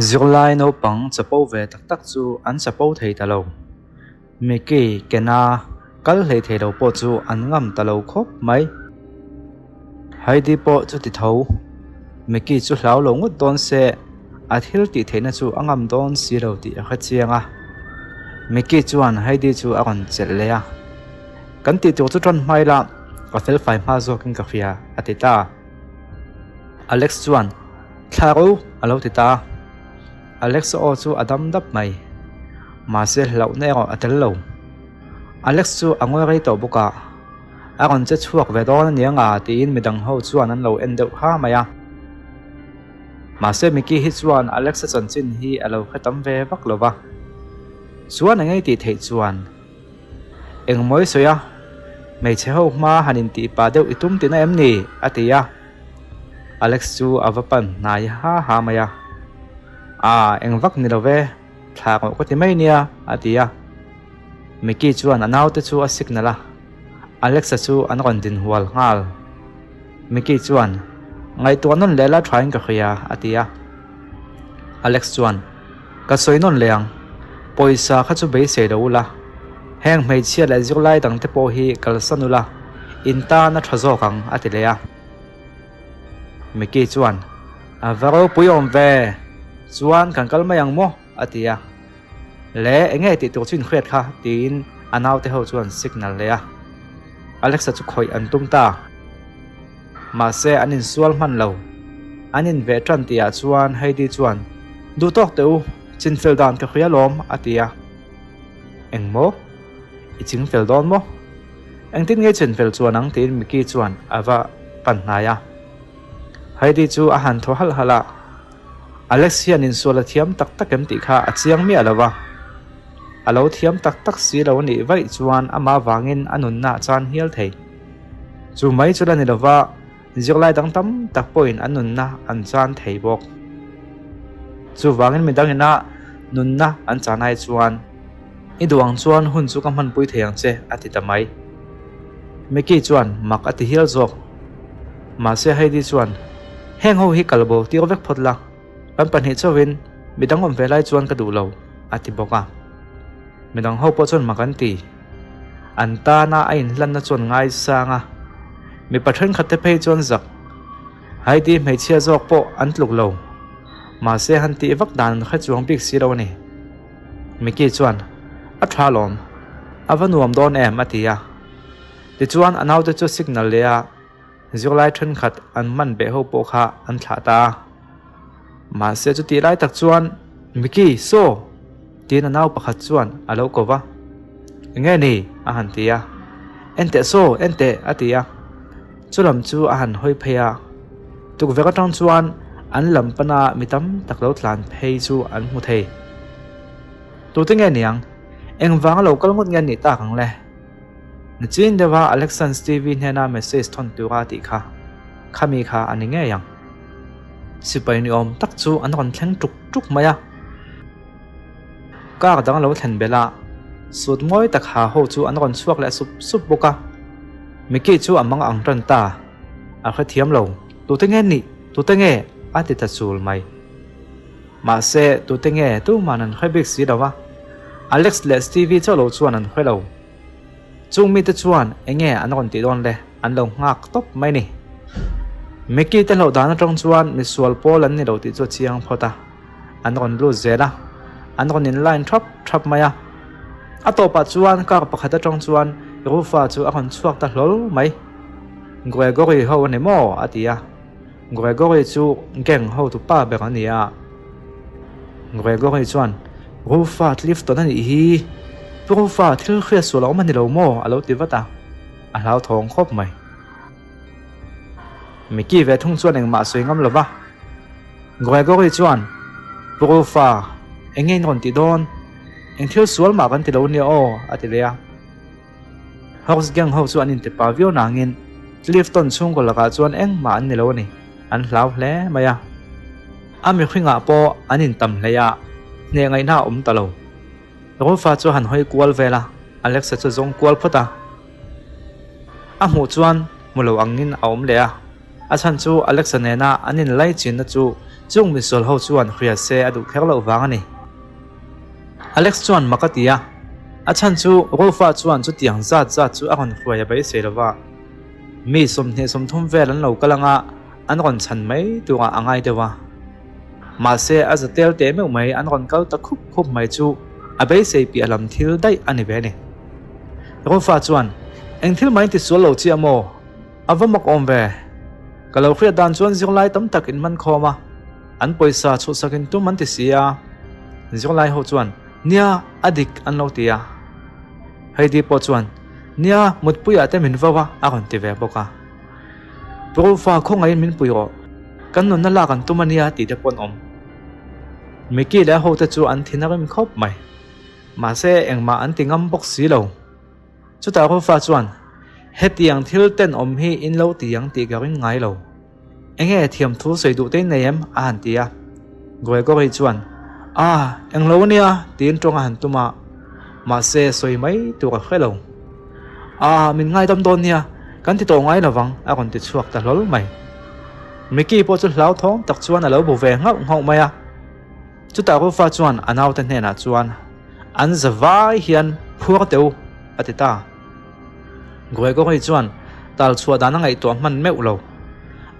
Zirlai naupang chapo ve tak tak chu an chapo thei ta lo. Mickey kena kal hlei thei lo pawh chu an ngam ta lo khawp mai. Heidi pawh chuti tho. Mickey chu hlau lo ngawt dawn se, a thil tih theihna chu a ngam dawn si lo tih a hre chiang a. Mickey chuan Heidi chu a rawn chelh leh a. Kan tih tur chu ṭan hmai la, ka felfai hma zawkin ka hria, a ti ta. Alex chuan, Thla ro, a lo ti ta. Alex aw chu a dam dap mai. Mahse hlauhna erawh a tel lo. Alex chu a ngawi rei tawh bawk a, a rawn che chhuak ve dawn aniang a tiin midang ho chuan an lo en deuh ha mai a. Mahse Mickey hi chuan Alex-a chanchin hi a lo hre tam ve vak lo va. Chuan eng ei tih theih chuan Engmaw i sawi a, hmeichhe ho hma han intih pah deuh i tum tihna em ni? a ti a. Alex chu a va pan hnai ha ha mai a. Aa, eng vak ni lo ve, thla ngawh ka ti mai nia, a ti a. Mickey chuan a naute chu a signal a, Alex-a chu an rawn din hual nghal. Mickey chuan, Ngaihtuah nawn leh la thain ka hria, a ti a. Alex chuan, Ka sawi nawn leh ang, pawisa kha chu beisei lo ula, heng hmeichhia leh zirlai dangte pawh hi kalsan ula, in tan a tha zawk ang, a ti leh a. Mickey chuan, A va ropui awm ve, chuan kan kal mai ang maw? a ti a. Le, eng nge tih tur chu inhriat kha? tiin a naute ho chuan signal leh a. Alexa chu khawih an tum ta. Mahse an insual hman lo. An inveh tan tihah chuan Heidi chuan, Duh tawk teh u, chinfel dan ka hria lawm, a ti a. Eng maw? I chingfel dawn maw? Engtin nge chinfel chuan ang? tiin Mickey chuan a va pan hnai a. Heidi chu a han thaw halh halh a. Alex hian insual a thiam tak tak em tih kha a chiang miah lo va. A lo thiam tak tak si lo a nih vaih chuan amah vangin a nunna a chan hial thei. Chu mai chu la ni lova, zirlai dang tam tak pawhin an nunna an chan thei bawk. Chuvangin midang ina nunna an chan ai chuan, I duh ang chuan hun chu ka hmanpui thei ang che, a ti ta mai. Mickey chuan mak a ti hial zawk. Mahse Heidi chuan, Heng ho hi kal bo tir vek phawt la, kan pahnih chauhin midang awm ve lai chuan ka duh lo, a ti bawk a. Midang ho pawh chuan mak an ti. An tana a inhlanna chuan ngaisang a, mipa thenkhat te phei chuan zak. Heidi hmeichhia zawk pawh an tluk lo. Mahse han tih vak dan an hre chuang bik si lo a ni. Mickey chuan, A tha lawm. A va nuam dawn em, a ti a. Tichuan a naute chu signal leh a, zirlai thenkhat an man beh ho pawh kha an thlah ta a. Mahse chutih lai tak chuan, Mickey, saw! tiin a nau pakhat chuan a lo ko va. Enge ni? a han ti a. Enteh saw, enteh! a ti a. Chu lam chu a han hawi phei a. Tukverh atang chuan an lam pana mi tam tak lo tlan phei chu an hmu thei. Tute nge niang? Engvanga lo kal ngawt nge an nih tak ang le? Nichin deuha Alexan Stevie hnena message thawn tura tih kha khami kha a ni ngei ang. Sipai ni awm tak chu an rawn thleng tuk tuk mai a. Car dang lo thlen belh a, sut mawi tak ha ho chu an rawn chhuak leh sup sup bawk a. Mickey chu a mang ang tan ta. A hrethiam lo, Tute nge nih? Tute nge? a ti ta chul mai. Mahse, tute nge tuman an hre bik si lo va, Alex leh Stevie chauh lo chuan an hre lo. Chung mite chuan eng nge an rawn tih dawn le? An lo nghak tawp mai ni. Mickey te hlauh dan atang chuan misual pawl an ni lo tih chu a chiang phawt a. An rawn lut zel a, an rawn in line thap thap mai a. A tawpah chuan car pakhat atang chuan Rufa chu a rawn chhuak ta hlawl mai. Gregory ho a ni maw? a ti a. Gregory chu gang hotu pa ber a ni a. Gregory chuan, Rufa Clifton a nih hi, Pu Rufa thil hriat sual a awm a ni lo maw? a lo ti vat a, a hlauthawng khawp mai. Mickey ve thung chuan engmah a sawi ngam lo va. Gregory chuan, Pu Rufa, eng nge in rawn tih dawn? Eng thil sual mah kan ti lo nia aw, a ti leh a. Hawks gang ho chu an intipa viau nangin Clifton chhungkaw lakah chuan engmah an ni lo a ni, an hlau hle mai a. A mihringah pawh an intam hlei a, hneh ngaihna a awm ta lo. Rufa chu a han hawi kual vel a, Alexa chu a zawng kual phawt a. A hmuh chuan hmu lo angin a awm leh a, a chhan chu Alexa nena an inlaichinna chu Chung misual ho chuan hria se a duh kher loh vang a ni. Alex chuan mak a ti a, a chhan chu Rolfa chuan chutiang zat zat chu a rawn hruai a beisei lo va. Mi 23 vel an lo kal anga an rawn chhan mai turah a ngai deuh a. Mahse a za tel teh meuh mai an rawn kal ta khup khup mai chu a beisei piah lam thil daih a ni ve a ni. Rolfa chuan, Eng thil mai tisual lo chiah maw? A va mak awm ve. Ka lo hriat dan chuan zirlai tam tak in man khawm a, an pawisa chhuhsak in tum an ti si a. Zirlai ho chuan, Nia, a dik an lo ti a. Heidi pawh chuan, Nia, mutpuiah te min vau a, a rawn ti ve bawk a. Profa khawngaihin min pui rawh, kan nunna lak an tum a nia tih te pawh an awm. Mickey leh a hote chu an thin a rim khawp mai. Mahse engmah an ti ngam bawk si lo. Chutah Rufa chuan, Hetiang thil tenawm hi in lo ti ang tih ka ring ngai lo. Enge thiamthu sawi duh te in nei em? a han ti a. Gregory chuan, A, eng lo ania tiin tawng a han tum a, mahse sawi mai tur a hre lo. A, min ngaidam dawn nia, kan ti tawh ngai lovang a rawn ti chhuak ta hlawl mai. Mickey pawh chu hlauthawng tak chuan a lo bu ve nghauh nghauh mai a. Chutah Rufa chuan a naute hnenah chuan, An za vai hian phuar teh u, a ti ta. Gregory chuan tal chhuah dan a ngaihtuah hman meuh lo.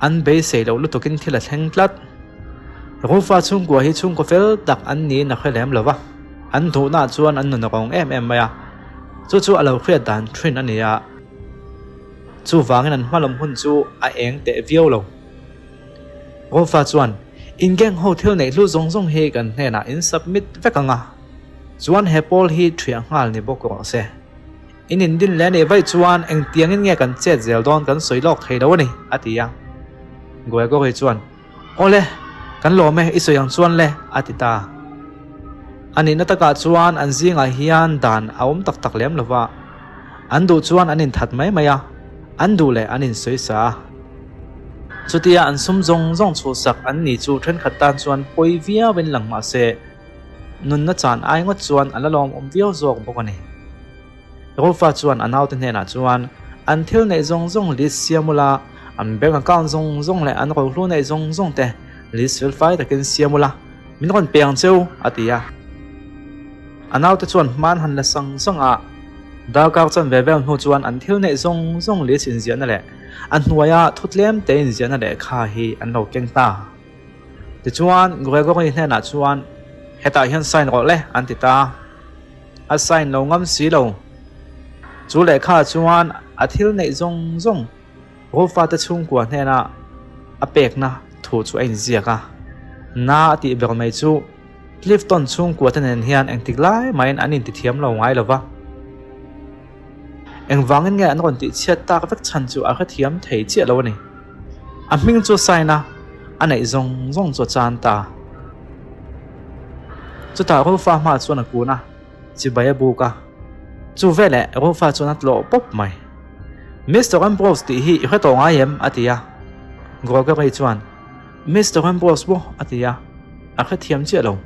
An beisei loh lutukin thil a thleng tlat. Rufa chhungkua hi chhungkaw fel tak an niin a hre lem lo va, an duhnaah chuan an nun a rawng em em mai a, chu chu a lo hriat dan thin a ni a. Chuvangin an hmalawm hun chu a eng teh viau lo. Rufa chuan, In gang ho thil neih hlu zawng zawng hi kan hnenah in submit vek ang a, chuan he pawl hi thiah nghal ni bawk rawh se. In indin leh nih vaih chuan engtiangin nge kan chet zel dawn kan sawi lawk thei lo a ni, a ti a. Gregory chuan, Awle, kan lawm e, i sawi ang chuan le, a ti ta. A nihna takah chuan an zingah hian dan a awm tak tak lem lo va, an duh chuan an inthat mai mai a, an duh leh an insawi sa a. Chutia an sum zawng zawng chhuhsak an ni chu thenkhat tan chuan pawi viauin lang mah se, nunna chan ai ngawt chuan a la lawmawm viau zawk bawk a ni. Rufa chuan a naute hnenah chuan an thil neih zawng zawng list siam ula, an bank account zawng zawng leh an rohlu neih zawng zawng te list felfai takin siam ula, min rawn pe ang cheu, a ti a. A naute chuan hman han la sang sang a, darkar chan ve vel hnu chuan an thil neih zawng zawng list inziahna leh a hnuaia thu tlem te inziahna lehkha hi an lo keng ta. Tichuan, Gregory hnenah chuan, Hetah hian sign rawh le, an ti ta. A sign lo ngam si lo. Chu lehkha chuan a thil neih zawng zawng Rufa te chhungkua hnena a pekna thu chu a inziak a. Na a tih ber mai chu Clifton chhungkua te nen hian engtik lai mahin an intithiam lo ngai lo va. Engvangin nge an rawn tihchhiat tak vek chhan chu a hrethiam thei chiah lo a ni. A hming chu sign a, a neih zawng zawng chu a chan ta. Chutah Rufa hma chuan a kun a, chibai a buk a. Chu veleh Rufa chuan a tlawh pawp mai. Mister Ambrose tih hi i hre tawh ngai em? a ti a. Gregory chuan, Mister Ambrose maw? a ti a, a hrethiam chiah lo.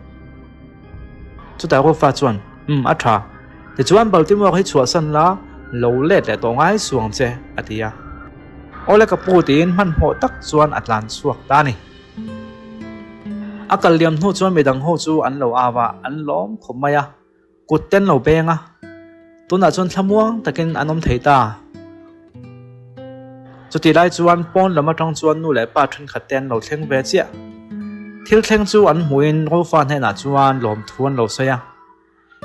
Chutah Rufa chuan, Umm, a tha. Tichuan Baltimore hi chhuahsan la, lo let leh tawh ngai suang che, a ti a. Awle ka pu tiin hmanhmawh tak chuan a tlan chhuak ta a ni. A kal liam hnu chuan midang ho chu an lo au a, an lawm khawp mai a, kut te an lo beng a. Tunah chuan thlamuang takin an awm thei ta. Chutih lai chuan pawn lam atang chuan nu leh pa thenkhat te an lo thleng ve chiah. Thil thleng chu an hmuhin Rofa hnenah chuan lawmthu an lo sawi a.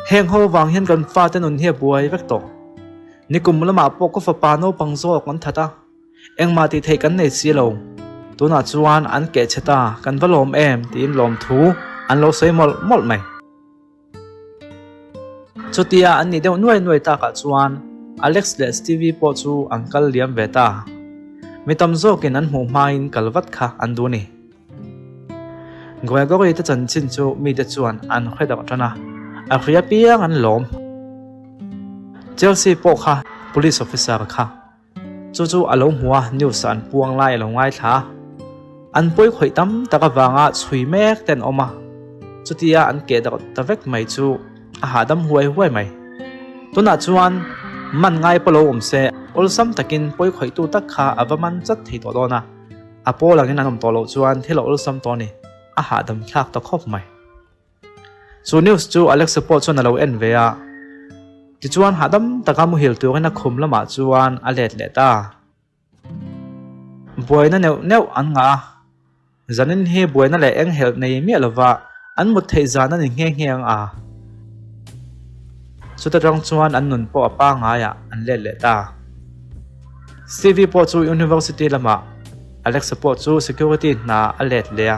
Heng ho vang hian kan fate nun hi a buai vek tawh. Nikum lamah pawh ka fapa naupang zawk an that a, engmah tih theih kan nei si lo. Tunah chuan an keh chhe ta, kan va lawm em tiin lawmthu an lo sawi mawlh mawlh mai. Chutia an nih deuh nuai nuai takah chuan Alex leh Stevie pawh chu an kal liam ve ta. Mi tam zawkin an hmuh hmain kal vat kha an duh a ni. Gregory te chanchin chu mite chuan an hre deuh tan a, a hria piang an lawm. Chelsea pawh kha police officer kha chu chu a lo hmu a, news ah an puang lai a lo ngaithla a. An pawi khawih tam tak avanga chhui mek te an awm a, chutia an keh deuh ta vek mai chu a hahdam huai huai mai. Tunah chuan man ngai pawh lo awm se, awlsam takin pawi khawihtu tak kha a va man chat thei tawh dawn a. A pawl angin an awm tawh loh chuan thil a awlsam tawh a ni. a hahdam thlak ta khawp mai. Chu news chu Alexa pawh chuan a lo en ve a, tichuan hahdam taka muhil turin a khum lamah chuan a let leh ta. Buaina neuh neuh an ngah a, zanin hi buaina leh eng helh nei miah lova an mut theih zan a ni nghe nghe ang a. Chuta tang chuan an nun pawh a pangaiah an let leh ta. Stevie pawh chu University lamah Alexa pawh chu security hna a let leh a.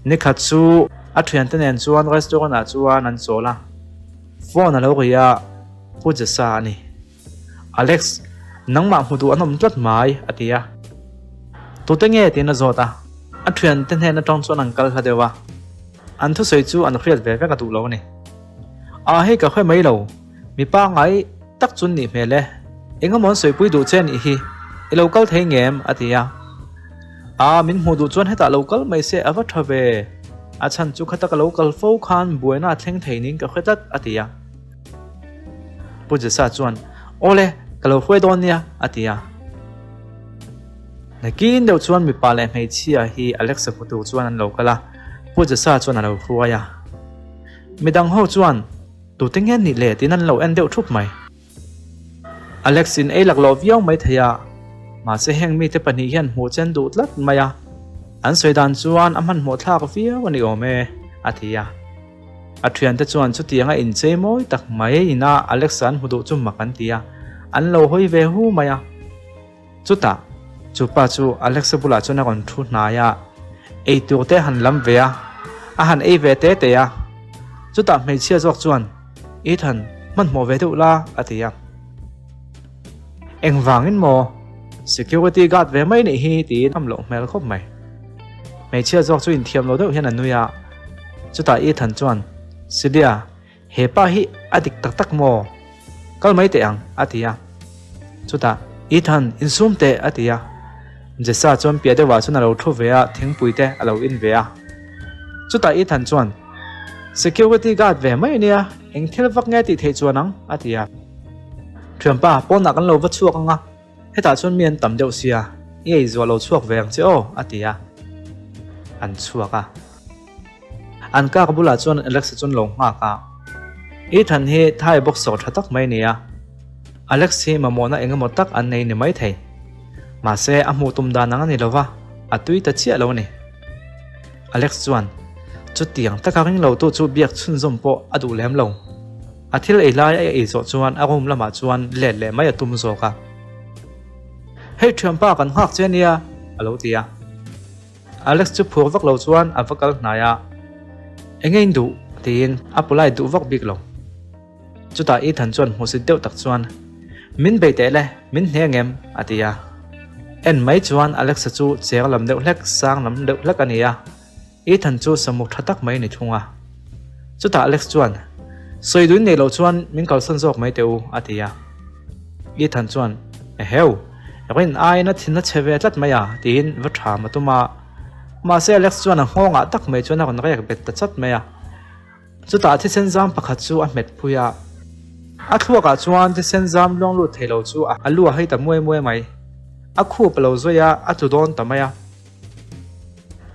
Nikhat chu a thiante nen chuan restaurant ah chuan an chawl a, phone a lo ri a, Pu Jesa a ni. Alex, nangmah hmu duh an awm tlat mai, a ti a. Tute nge tiin a zawt a, a thiante hnen atang chuan an kal hla deuh a, an thusawi chu an hriat ve vek a duh lo a ni. Ah hei ka hre mai lo, mi pangngai tak chu an nih hmel e, engemaw an sawipui duh che anih hi, i lo kal thei ngem? a ti a. Ah min hmuh duh chuan hetah lo kal mai se a va tha ve, a chhan chu khata ka lo kal fo khan buaina a thleng thei niin ka hre tlat, a ti a. Pu Jesa chuan, Awle, ka lo hruai dawn nia, a ti a. Nakin deuh chuan mipa leh hmeichhia hi Alexa hmu tur chuan an lo kal a, Pu Jesa chuan a lo hruai a. Midang ho chuan, Tute nge nih le? tiin an lo en deuh thup mai. Alex in ei laklawh viau mai thei a, mahse heng mite pahnih hian hmuh chen duh tlat mai a, an sawi dan chuan a hmanhmawh thlak viau a ni awm e, a ti a. A thiante chuan chutianga inchei mawi tak mai ina Alexa an hmu duh chu mak an ti a, an lo hawi ve hu mai a. Chutah, chu pa chu Alexa bulah chuan a rawn thu hnai a, eitur te han lam ve a, a han ei ve te te a. Chutah hmeichhia zawk chuan, Ethan, hmanhmawh ve deuh la, a ti a. Engvangin maw? Security guard ve mai nih hi tiin a amloh hmel khawp mai. Hmeichhia zawk chu inthiam lo deuh hian a nui a. Chutah Ethan chuan, Celia, he pa hi a dik tak tak maw? Kal mai teh ang, a ti a. Chutah, Ethan, insum teh, a ti a. Jessa chuan piah deuhah chuan a lo thu ve a, thingpui te a lo in ve a. Chutah Ethan chuan, Security guard ve mai a nia, eng thil vak nge tih theih chuan ang, a ti a. Thianpa, pawnah kan lo va chhuak ang a. Hetah chuan mi an tam deuh sia, i ei zuah lo chhuak ve ang che aw, a ti a. An chhuak a. An kak bulah chuan Alex-a chuan lo nghak a. Ethan hi Thai boxer tha tak mai a ni a. Alex hi mamawhna eng emaw tak an nei ni mai thei. Mahse, a hmuh tum dan ang a ni lo va, a tui ta chiah lo a ni. Alex chuan, Chutiang taka ring lo tu chu biak chhunzawm pawh a duh lem lo. A thil ei lai a ei zawh chuan a room lamah chuan let leh mai a tum zawk a. Hei thianpa kan nghak che ania a lo ti a. Alex chu phur vak lo chuan a va kal hnai a. Enge in duh? tiin a polite duh vak bik lo. Chutah Ethan chuan hmusit deuh tak chuan, Min bei teh le, min hne ngem? a ti a. En mai chuan Alexa chu cheng lam deuh hlek, sang lam deuh hlek a ni a. Ethan chu samuk tha tak mai a ni thung a. Chutah Alex chuan, Sawi duin nei loh chuan min kalsan zawk mai teh u, a ti a. Ethan chuan, Eheu, rin aiin a thin a chhe ve tlat mai a, tiin va ṭham a tum a. Mahse Alex chuan a nghawngah tak mai chuan a rawn rek bet ta chat mai a. Chutah thisen zam pakhat chu a hmet phui a. A thluakah chuan thisen zam luang lut thei lo chu a lu a hei ta muai muai mai. A khup a lo zawi a, a tlu dawn ta mai a.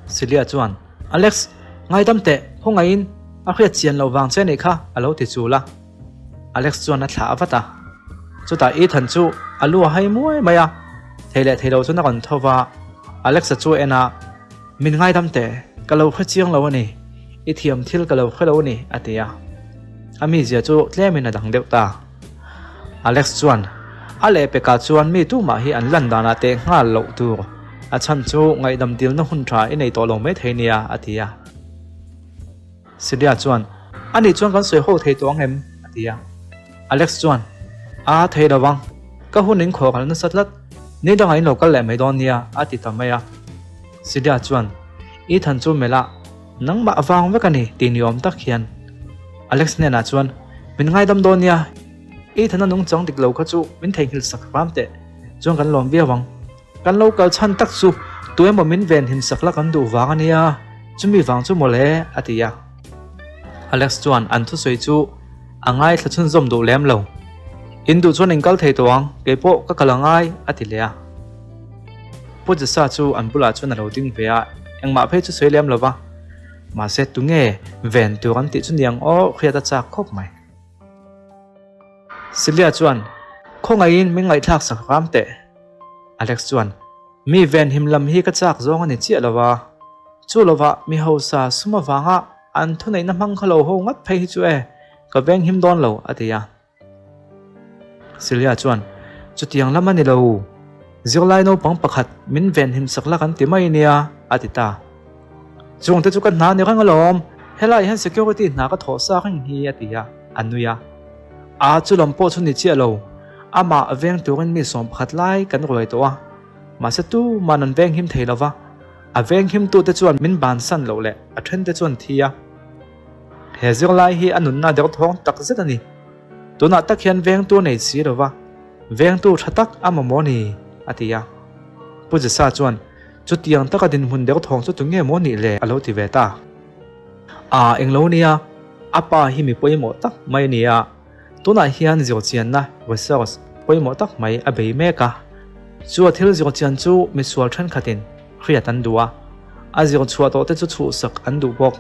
Celia chuan, Alex, ngaidam teh, khawngaihin a hriat chian loh vang che anih kha, a lo ti chul a. Alex chuan a thlah vat a. Chutah Ethan chu a lu a hai muai mai a, thei leh thei lo chuan a rawn tho va. Alex-a chu a en a, Min ngaidam teh, ka lo hre chiang lo a ni, i thiam thil ka lo hre lo a ni, a ti a. A mizia chu tlemin a dang deuh ta. Alex chuan, A lehpekah chuan mi tumah hi an lan danah teh nghal loh tur, a chhan chu ngaihdam dilna hun tha i nei tawh lo mai thei nia, a ti a. Celia chuan, Ani chuan kan sawi ho thei tawh ang em? a ti a. Alex chuan, A thei lo vang, ka hun in khawh kal nasa tlat, ni dangah in lo kal leh mai dawn nia, a ti ta mai a. Celia chuan, Ethan chu melh a, Nangmah vang vek a ni tih ni awm tak hian Alex hnenah chuan, Min ngaidam dawn nia, Ethan a nungchang dik lo kha chu min theihnghilh sak hram teh, chuan kan lawm viau ang. Kan lo kal chhan tak chu tu emaw min venhim sak la kan duh vang a nia, chumi vang chu mawle, a ti a. Alex chuan an thusawi chu a ngaithla chhunzawm duh lem lo. In duh chuan in kal thei tawh ang, keipawh ka kal angai, a ti leh a. Pu Jesa chu an bulah chuan a lo ding ve a. Engmah phei chu sawi lem lo va. Mahse tunge ven tur an tih chu niang aw hriat a chak khawp mai. Celia chuan, Khawngaihin min ngaihthlak sak ram teh. Alex chuan, Mi venhim lam hi ka chak zawng a ni chiah lo va. Chu lovah mi hausa sum avanga an thuneihna hmang kha lo ho ngat phei hi chu e, ka venghim dawn lo, a ti a. Celia chuan, Chutiang lam a ni lo. Zirlai naupang pakhat min venhim sak la kan ti mai nia, a ti ta. Chungte chu ka hna ni reng alawm, helai hian security hna ka thawh sa reng hi, a ti a, a nui a. A chu lam pawh chu ni chiah lo, amah veng turin mi 11 lai kan ruai tawh a, mahse tuman an venghim thei lo va, a venghimtute chuan min bansan loh leh a thente chuan thi a. He zirlai hi a nunna derthawng tak zet a ni. Tunah tak hian vengtu a nei si lo va, vengtu tha tak a mamawh a ni, a ti a. Pu Jesa chuan, Chutiang taka dinhmun derthawng chu tunge maw nih le? a lo ti ve ta. A englo nia, a pa hi mi pawimawh tak mai a ni a, tunah hian zirchianna, research, pawimawh tak mai a bei mek a. Chu a thil zirchian chu misual thenkhatin hriat an duh a, a zirchhuah tawhte chu chhuhsak an duh bawk.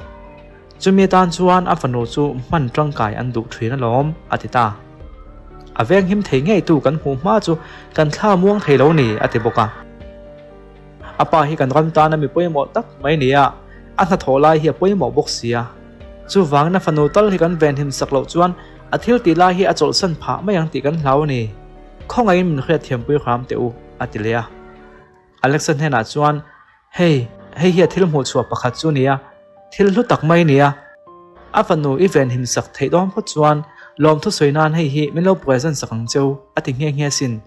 Chumi atan chuan a fanu chu hman tangkai an duh thin alawm, a ti ta. A venghim thei ngeitu kan hmuh hma chu kan thla muang thei lo ni, a ti bawk a. A pa hi kan ram tana mi pawimawh tak mai ni a, a hnathawh lai hi a pawimawh bawk si a. Chuvangin a fanu tal hi kan venhim sak loh chuan a thil tih lai hi a chawlhsan phah mai ang tih kan hlau a ni. Khawngaihin min hriatthiampui hram teh u, a ti leh a. Alexa hnenah chuan, Hei, hei hi a thil hmuh chhuah pakhat chu nia, thil hlu tak mai nia. A fanu i venhim sak theih dawn phawt chuan lawmthu sawi nan hei hi min lo present sak ang cheu, a ti nghe nghe sin.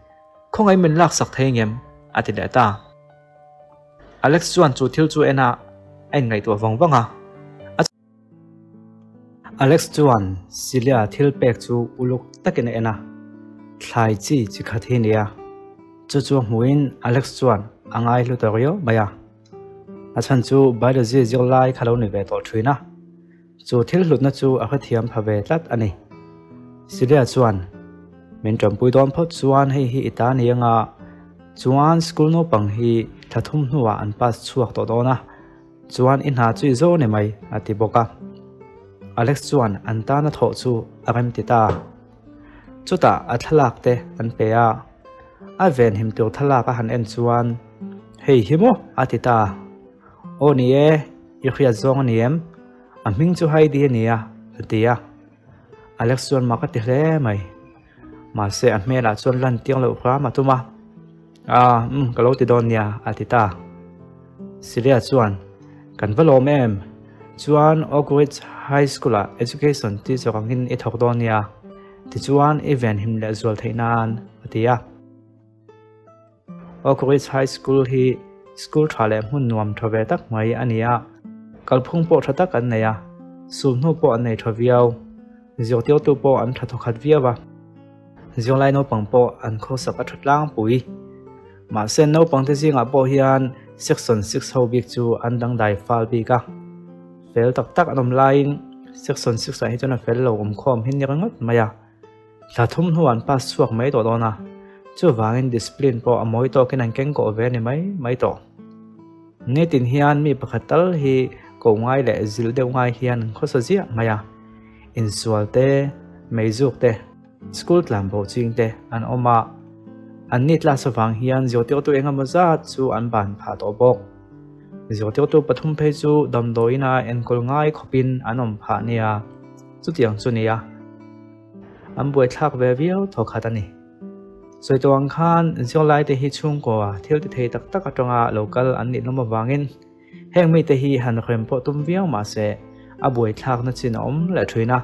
Khawngaih min lak sak thei ngem? a ti leh ta. Alex chuan chu thil chu en a, a inngaihtuah vang vang a. A. Alex chuan Celia thil pek chu uluk takin a en a, thlai chi chi khat hi nia. Chu chu a hmuhin Alex chuan a ngai hlu ta riau mai a. A chhan chu biology zirlai kha lo ni ve tawh thin a. Chu thil hlutna chu a hrethiam pha ve tlat a ni. Celia chuan, Min tanpui dawn phawt chuan hei hi i ta ni anga, chuan school naupang hi thla thum hnuah an pass chhuak tawh dawn a, chuan i hna chu i zo ni mai, a ti bawk a. Alex chuan an tana thawh chu a rem ti ta. Chutah a thlalak te an pe a, a venhim tur thlalak a han en chuan, Hei hi maw? a ti ta. Aw ni e, i hriat zawng a ni em? A hming chu Heidi a nia, a ti a. Alex chuan mak a ti hle mai. Mahse a hmelah chuan lan tiang loh hram a tum a. Ah, umm, ka lo ti dawn nia, a ti ta. Celia chuan, Kan va lawm em? Chuan Oak Ridge High School-ah Education teacher angin i thawk dawn nia, tichuan i venhim leh zual theih nan, a ti a. Oak Ridge High School hi school tha leh hmun nuam tha ve tak mai a ni a, kalphung pawh tha tak an nei a, sulhnu pawh an nei tha viau. Zirtirtu pawh an tha thawkhat viau a, zirlai naupang pawh an khawsak a tha tlangpui. Mahse naupangte zingah pawh hian Section 6 ho bik chu an dangdai fal bik a, fel tak tak an awm laiin Section 6 ah hi chuan a fel lo awmkhawm hi ni ringawt mai a. Thla thum hnu an pass chhuak mai tawh dawn a, chuvangin discipline pawh a mawi tawkin an keng kawh ve a ni mai mai tawh. Nitin hian mi pakhat tal hi ko ngai leh zilh deuh ngai hian an khawsa ziah mai a, insual te, meizuk te, school tlan bo ching te an awm a, an ni class avang hian zirtirtu engemaw zat chu an ban phah tawh bawk. Zirtirtu pathum phei chu damdawiina enkawl ngai khawpin an awm phah nia. Chutiang chu nia, an buaithlak ve viau thaw khat a ni. Sawi tawh ang khan zirlaite hi chhungkaw thil ti thei tak tak atanga lo kal an nih hlawm avangin heng mite hi han rem pawh tum viau mah se a buaithlakna chin a awm leh thin a.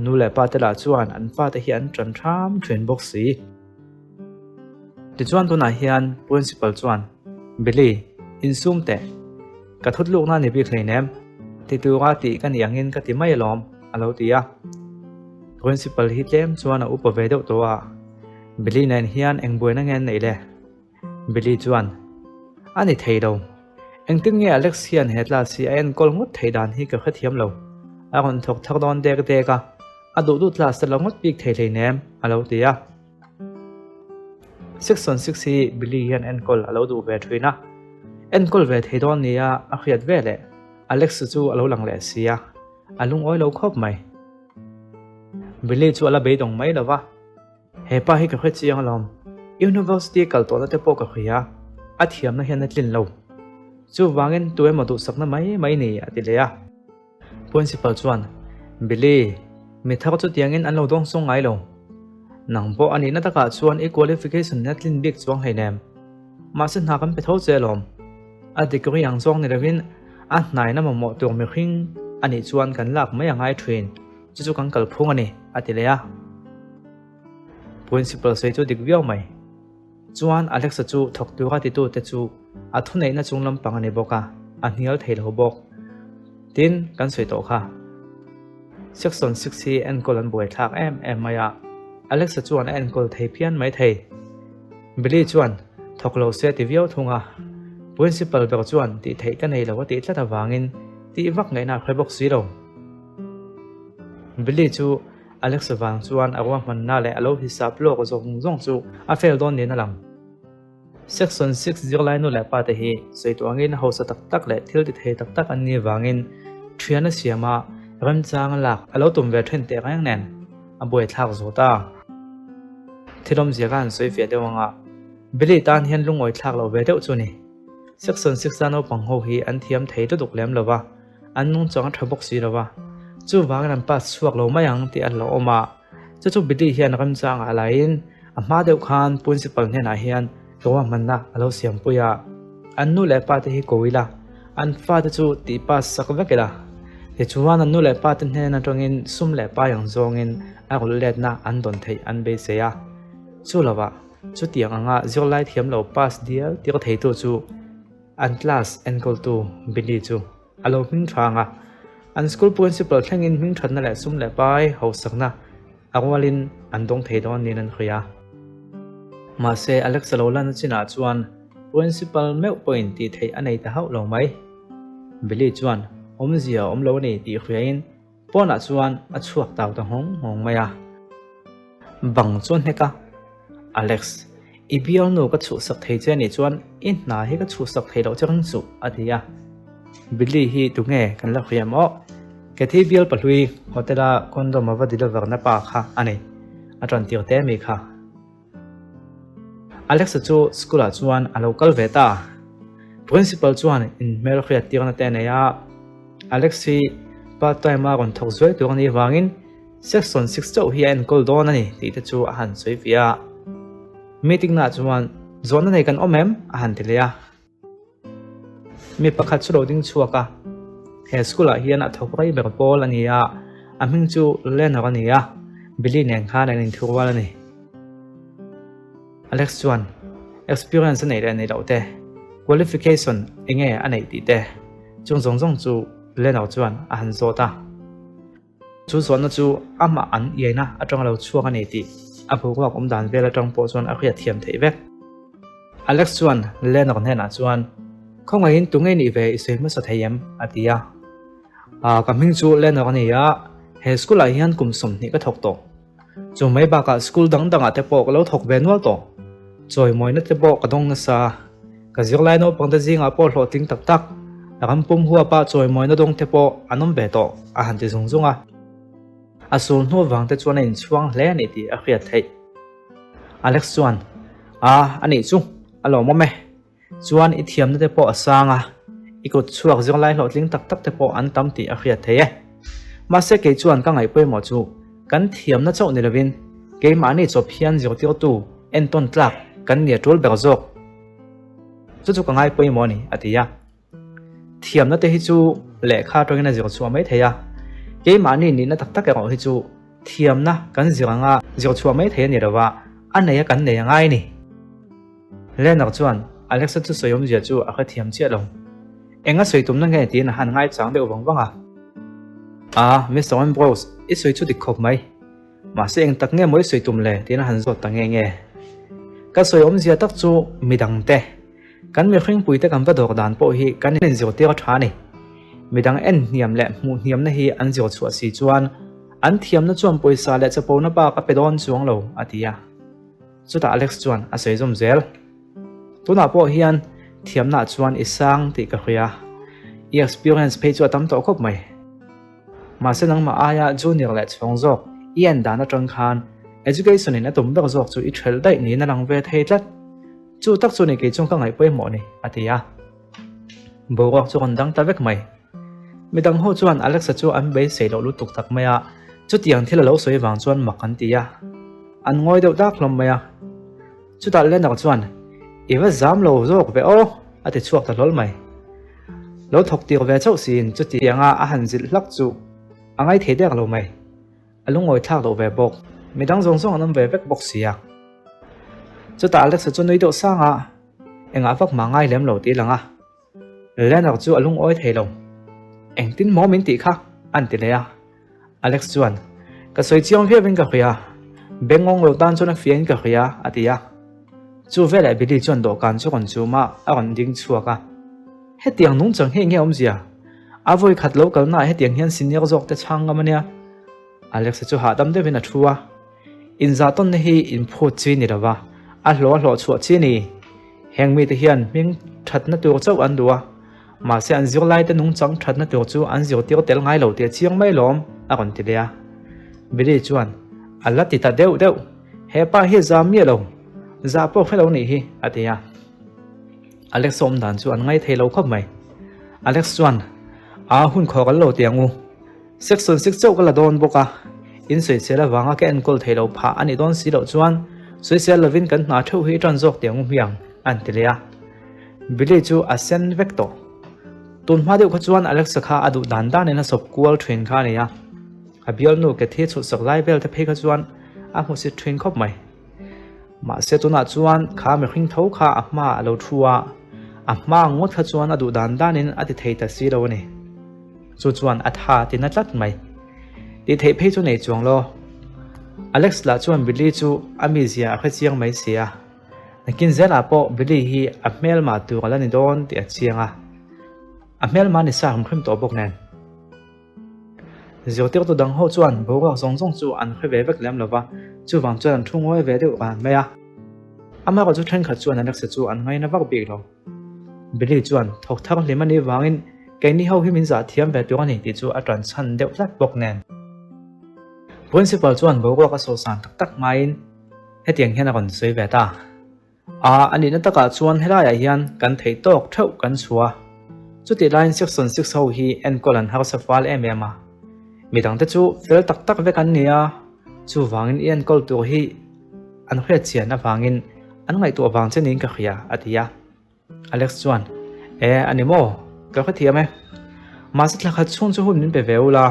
Nu leh pate lah chuan an fate hi an tan hram thin bawk si. Tichuan tunah hian Principal chuan, Billy, insum teh. Ka thut lukna ni bik hleinem, ti tura tih ka nih angin ka ti mai alawm, a lo ti a. Principal hi tlem chuan a upa ve deuh tawh a, Billy nen hian eng buaina nge an neih le? Billy chuan, A ni thei lo. Engtin nge Alex hian he class hi a enkawl ngawt theih dan hi ka hrethiam lo. A rawn thawk thar dawn dek dek a, a duh duh class te lo ngawt bik thei hleinem, a lo ti a. 6 on 6 hi Billy hian enkawl a lo duh ve thin a. Enkawl ve thei dawn nia a hriat ve leh Alex chu a lo lang leh si a, a lungawi lo khawp mai. Billy chu a la beidawng mai lo va, He pa hi ka hre chiang alawm, University kal tawhna te pawh ka hria, a thiamna hian a tlin lo. Chuvangin tu emaw duhsakna mai mai ni a ti leh a. Principal chuan, Billy, mi thar chu tiangin an lo dawng sawng ngai lo. Nang pawh a nihna takah chuan i qualification nen a tlin bik chuang hleinem. Mahse hna kan pe tho che alawm. A degree ang zawng ni lovin a hnaina mamawh tur mihring a nih chuan kan lak mai a ngai thin. Chu chu kan kalphung a ni, a ti leh a. Principal sawi chu dik viau mai. Chuan Alexa chu thawk tura titute chu a thuneihna chung lampang a ni bawk a, a hnial thei lo bawk. Tin, kan sawi tawh kha. Section 6 hi enkawl an buaithlak em em mai a, Alexa chuan a enkawl thei phian mai thei. Billy chuan thawk lo se ti viau thung a, Principal ber chuan tih theih ka nei lo a tih tlat avangin tih vak ngaihna a hre bawk si lo. Billy chu Alex vang chuan a ruahmanna leh a lo hisap lawk zawng zawng chu a fail dawn niin a lang. Section 6 zirlai nu leh pa te hi sawi tuah angin hausa tak tak leh thil ti thei tak tak an nih vangin thian a siam a, remchang a lak a lo tum ve then teh reng nen a buaithlak zo ta. Thil awmzia kha an sawi fiah deuh anga Billy tan hian lungawi thlak loh ve deuh chu ni. Section 6 a naupang ho hi an thiam thei lutuk lem lova. An nungchang a tha bawk si lo va, chuvangin an pass chhuak lo mai ang tih a hlauhawm a. Chu chu Billy hian remchangah a laiin a hma deuh khan Principal hnenah hian ruahmanna a lo siampui a, an nu leh pa te hi ko ila, an fate chu tih pass sak vek ila. Tichuan an nu leh pa te hnen atangin sum leh pai ang zawngin a rulh letna an dawn theih an beisei a. Chu lovah chutiang anga zirlai thiam lo pass dial tir theitu chu An class enkawltu Billy chu a lo hming thang a, an school principal thlengin hming thatna leh sum leh pai hausakna a rualin an dawng thei dawn niin an hawi a. Mahse, Alex a lo lan chinah chuan principal meuh pawhin tih theih a nei ta hauh lo mai. Billy chuan awmzia a awm lo a ni tih hriain pawnah chuan a chhuak tau ta nghawng nghawng mai a. Bang chu a hnek a. Alex, i bialnu ka chhuhsak thei che anih chuan i hna hi ka chhuhsak thei loh che reng suh, a ti a. Billy hi tunge kan la hria maw? Kathy bial pahlui hotel-a condom a va deliver na pa kha a ni, a ṭan tir te mi kha. Alex-a chu school-ah chuan a lo kal ve ta. Principal chuan inhmel hriat tirna te a nei a, Alex hi part time-a rawn thawk zuai tur a nih vangin Section 6 chauh hi a enkawl dawn a ni tih te chu a han sawi fiah a. Meeting naah chuan zawhna nei kan awm em? a han ti leh a. Mi pakhat chu lo ding chhuak a, he school ah hian a thawk rei ber pawl a ni a, a hming chu Leonor a ni a, Billy nen khan an inthu rual a ni. Alex chuan experience a neih leh neih loh te, qualification enge a neih tih te chung zawng zawng chu Leonor chuan a han zawt a. Chu zawhna chu amah an iaina atanga lo chhuak a ni tih a boruak awm dan vel atang pawh chuan a hriat thiam theih vek. Alex chuan Lenor hnenah chuan, Khawngaihin tu ngei nih ve i sawi hmasa thei em? a ti a. Aa, ka hming chu Lenor a ni a, he school ah hian kum 20 ka thawk tawh. Chu mai bakah school dang dangah te pawh ka lo thawk ve nual tawh. Chawimawina te pawh ka dawng nasa. Ka zirlai naupangte zingah pawh hlawhtling tak tak, ram pum huapa chawimawina dawng te pawh an awm ve tawh, a han ti zung zung a. A sul hnu vang te chuan a inchhuang hle a ni tih a hriat theih. Alex chuan, A, a nih chu, a lawmawm e. Chuan i thiamna te pawh a sang a, i kut chhuak zirlai hlawhtling tak tak te pawh an tam tih a hriat theih e. Mahse kei chuan ka ngaih pawimawh chu kan thiamna chauh ni lovin keimahni chawp hian zirtirtu entawn tlak kan nia tul ber zawk. Chu chu ka ngai pawimawh a ni, a ti a. Thiamna te hi chu lehkha atangin a zir chhuah mai thei a, keimahni nihna tak tak erawh hi chu thiamna kan zir anga zir chhuah mai thei a ni lova, a nei a kan nei a ngai a ni. Leonard chuan Alexa chu sawi awmzia chu a hrethiam chiah lo. Eng a sawi tumna nge tiin a han ngaichang deuh vang vang a. Ah, Mister Ambrose, i sawi chu dik khawp mai. Mahse eng tak nge maw i sawi tum le tiin a han zawt ta nge nge. Ka sawi awmzia tak chu midang te, kan mihringpui te kan va dawr dan pawh hi kan inzirtir a tha a ni. Midang en hniam leh hmuh hniamna hi an zir chhuah si chuan an thiamna chuan pawisa leh chapona bak a pe dawn chuang lo, a ti a. Chutah Alex chuan a sawi zawm zel. Tunah pawh hian Thiamnaah chuan i sang tih ka hria. I experience phei chu a tam tawh khawp mai. Mahse nangmah aia junior leh chhawng zawk i en dan atang khan education in a tum ber zawk chu i thelh daih niin a lang ve thei tlat. Chu tak chu ni kei chuan ka ngaih pawimawh ni, a ti a. Boruak chu rawn dang ta vek mai. Midang ho chuan Alexa chu an beisei loh lutuk tak mai a, chutiang thil a lo sawi vang chuan mak an ti a. An ngawi deuh dak hlawm mai a. Chutah Leonard chuan, I va zam lo zawk ve aw, a ti chhuak ta hlawl mai. Lo thawk tir ve chauh siin chutianga a han zilh hlak chu a ngaithei dek lo mai. A lungawi thlak loh ve bawk. Midang zawng zawng an awm ve vek bawk si a. Chutah Alexa chu nui deuh sang a, engah vak mah ngai lem lo tih lang a. Leonard chu a lungawi thei lo. Engtin maw min tih kha? an ti leh a. Alex chuan, Ka sawi chiang viauin ka hria. Bengawng lo tan chuan a fiahin ka hria, a ti a. Chu veleh Billy chuan dawhkan chu rawn chum a, a rawn ding chhuak a. Hetiang nungchang hi enge awmzia? A vawi khat lo kalnaah hetiang hian senior zawk te chhang ngam a nia. Alex-a chu hahdam deuhin a thu a. Inzahtawnna hi inphut chi ni lova, a hlawh a hlawh chhuah chi a ni. Heng mite hian hming thatna tur chauh an duh a, mahse an zirlaite nungchang thatna tur chu an zirtir tel ngai lo tih a chiang mai lawm, a rawn ti leh a. Billy chuan, A la ti ta deuh deuh, he pa hi zam miah lo, zah pawh hre lo nih hi, a ti a. Alex awm dan chu an ngaithei lo khawp mai. Alex chuan, A hun khawk an lo ti ang u. Section 6 chauh ka la dawn bawk a, in sawisel avanga ka enkawl thei lo phah a nih dawn si loh chuan sawisel lovin kan hna theuh hi tan zawk tiang u hmiang, a an ti leh a. Billy chu a sen vek tawh. Tun hma deuh kha chuan Alexa kha a duh dan danin a sawp kual thin kha a ni a, a bialnu ke thi chhutsak lai vel te phei kha chuan a hmusit thin khawp mai. Mahse tunah chuan kha mihring tho kha a hma a lo thu a, a hma ngawt kha chuan a duh dan danin a ti thei ta si lo a ni. Chu chuan a tha ti na tlat mai. Tih theih phei chu nei chuang lo. Alex lah chuan Billy chu a mizia a hre chiang mai si a. Nakin zelah pawh Billy hi a hmelma tur a la ni dawn tih a chiang a. A hmelma ni sa hrim hrim tawh bawk nen. Zirtirtu dang ho chuan boruak zawng zawng chu an hre ve vek lem lo va, chuvang chuan an thu ngawi ve deuh ran mai a. Amaherawhchu thenkhat chuan Alex-a chu an ngaina vak bik lo. Billy chuan thawk thar hlim a nih vangin keini ho hi min zah thiam ve tur a ni tih chu a tan chhan deuh tlat bawk nen. Principal chuan boruak a sawhsan tak tak hmain hetiang hian a rawn sawi ve ta. A, a nihna takah chuan helaiah hian kan theih tawk theuh kan chhuah a. Chutih laiin section 6 ho hi enkawl an harsa fal em em a. Midangte chu fel tak tak vek an ni a, chuvangin i enkawl tur hi An hriat chian avangin an ngaihtuah vang che niin ka hria, a ti a. Alex chuan, E, a ni maw? Ka hrethiam e. Mahse thla khat chhung chu hun min pe ve ula.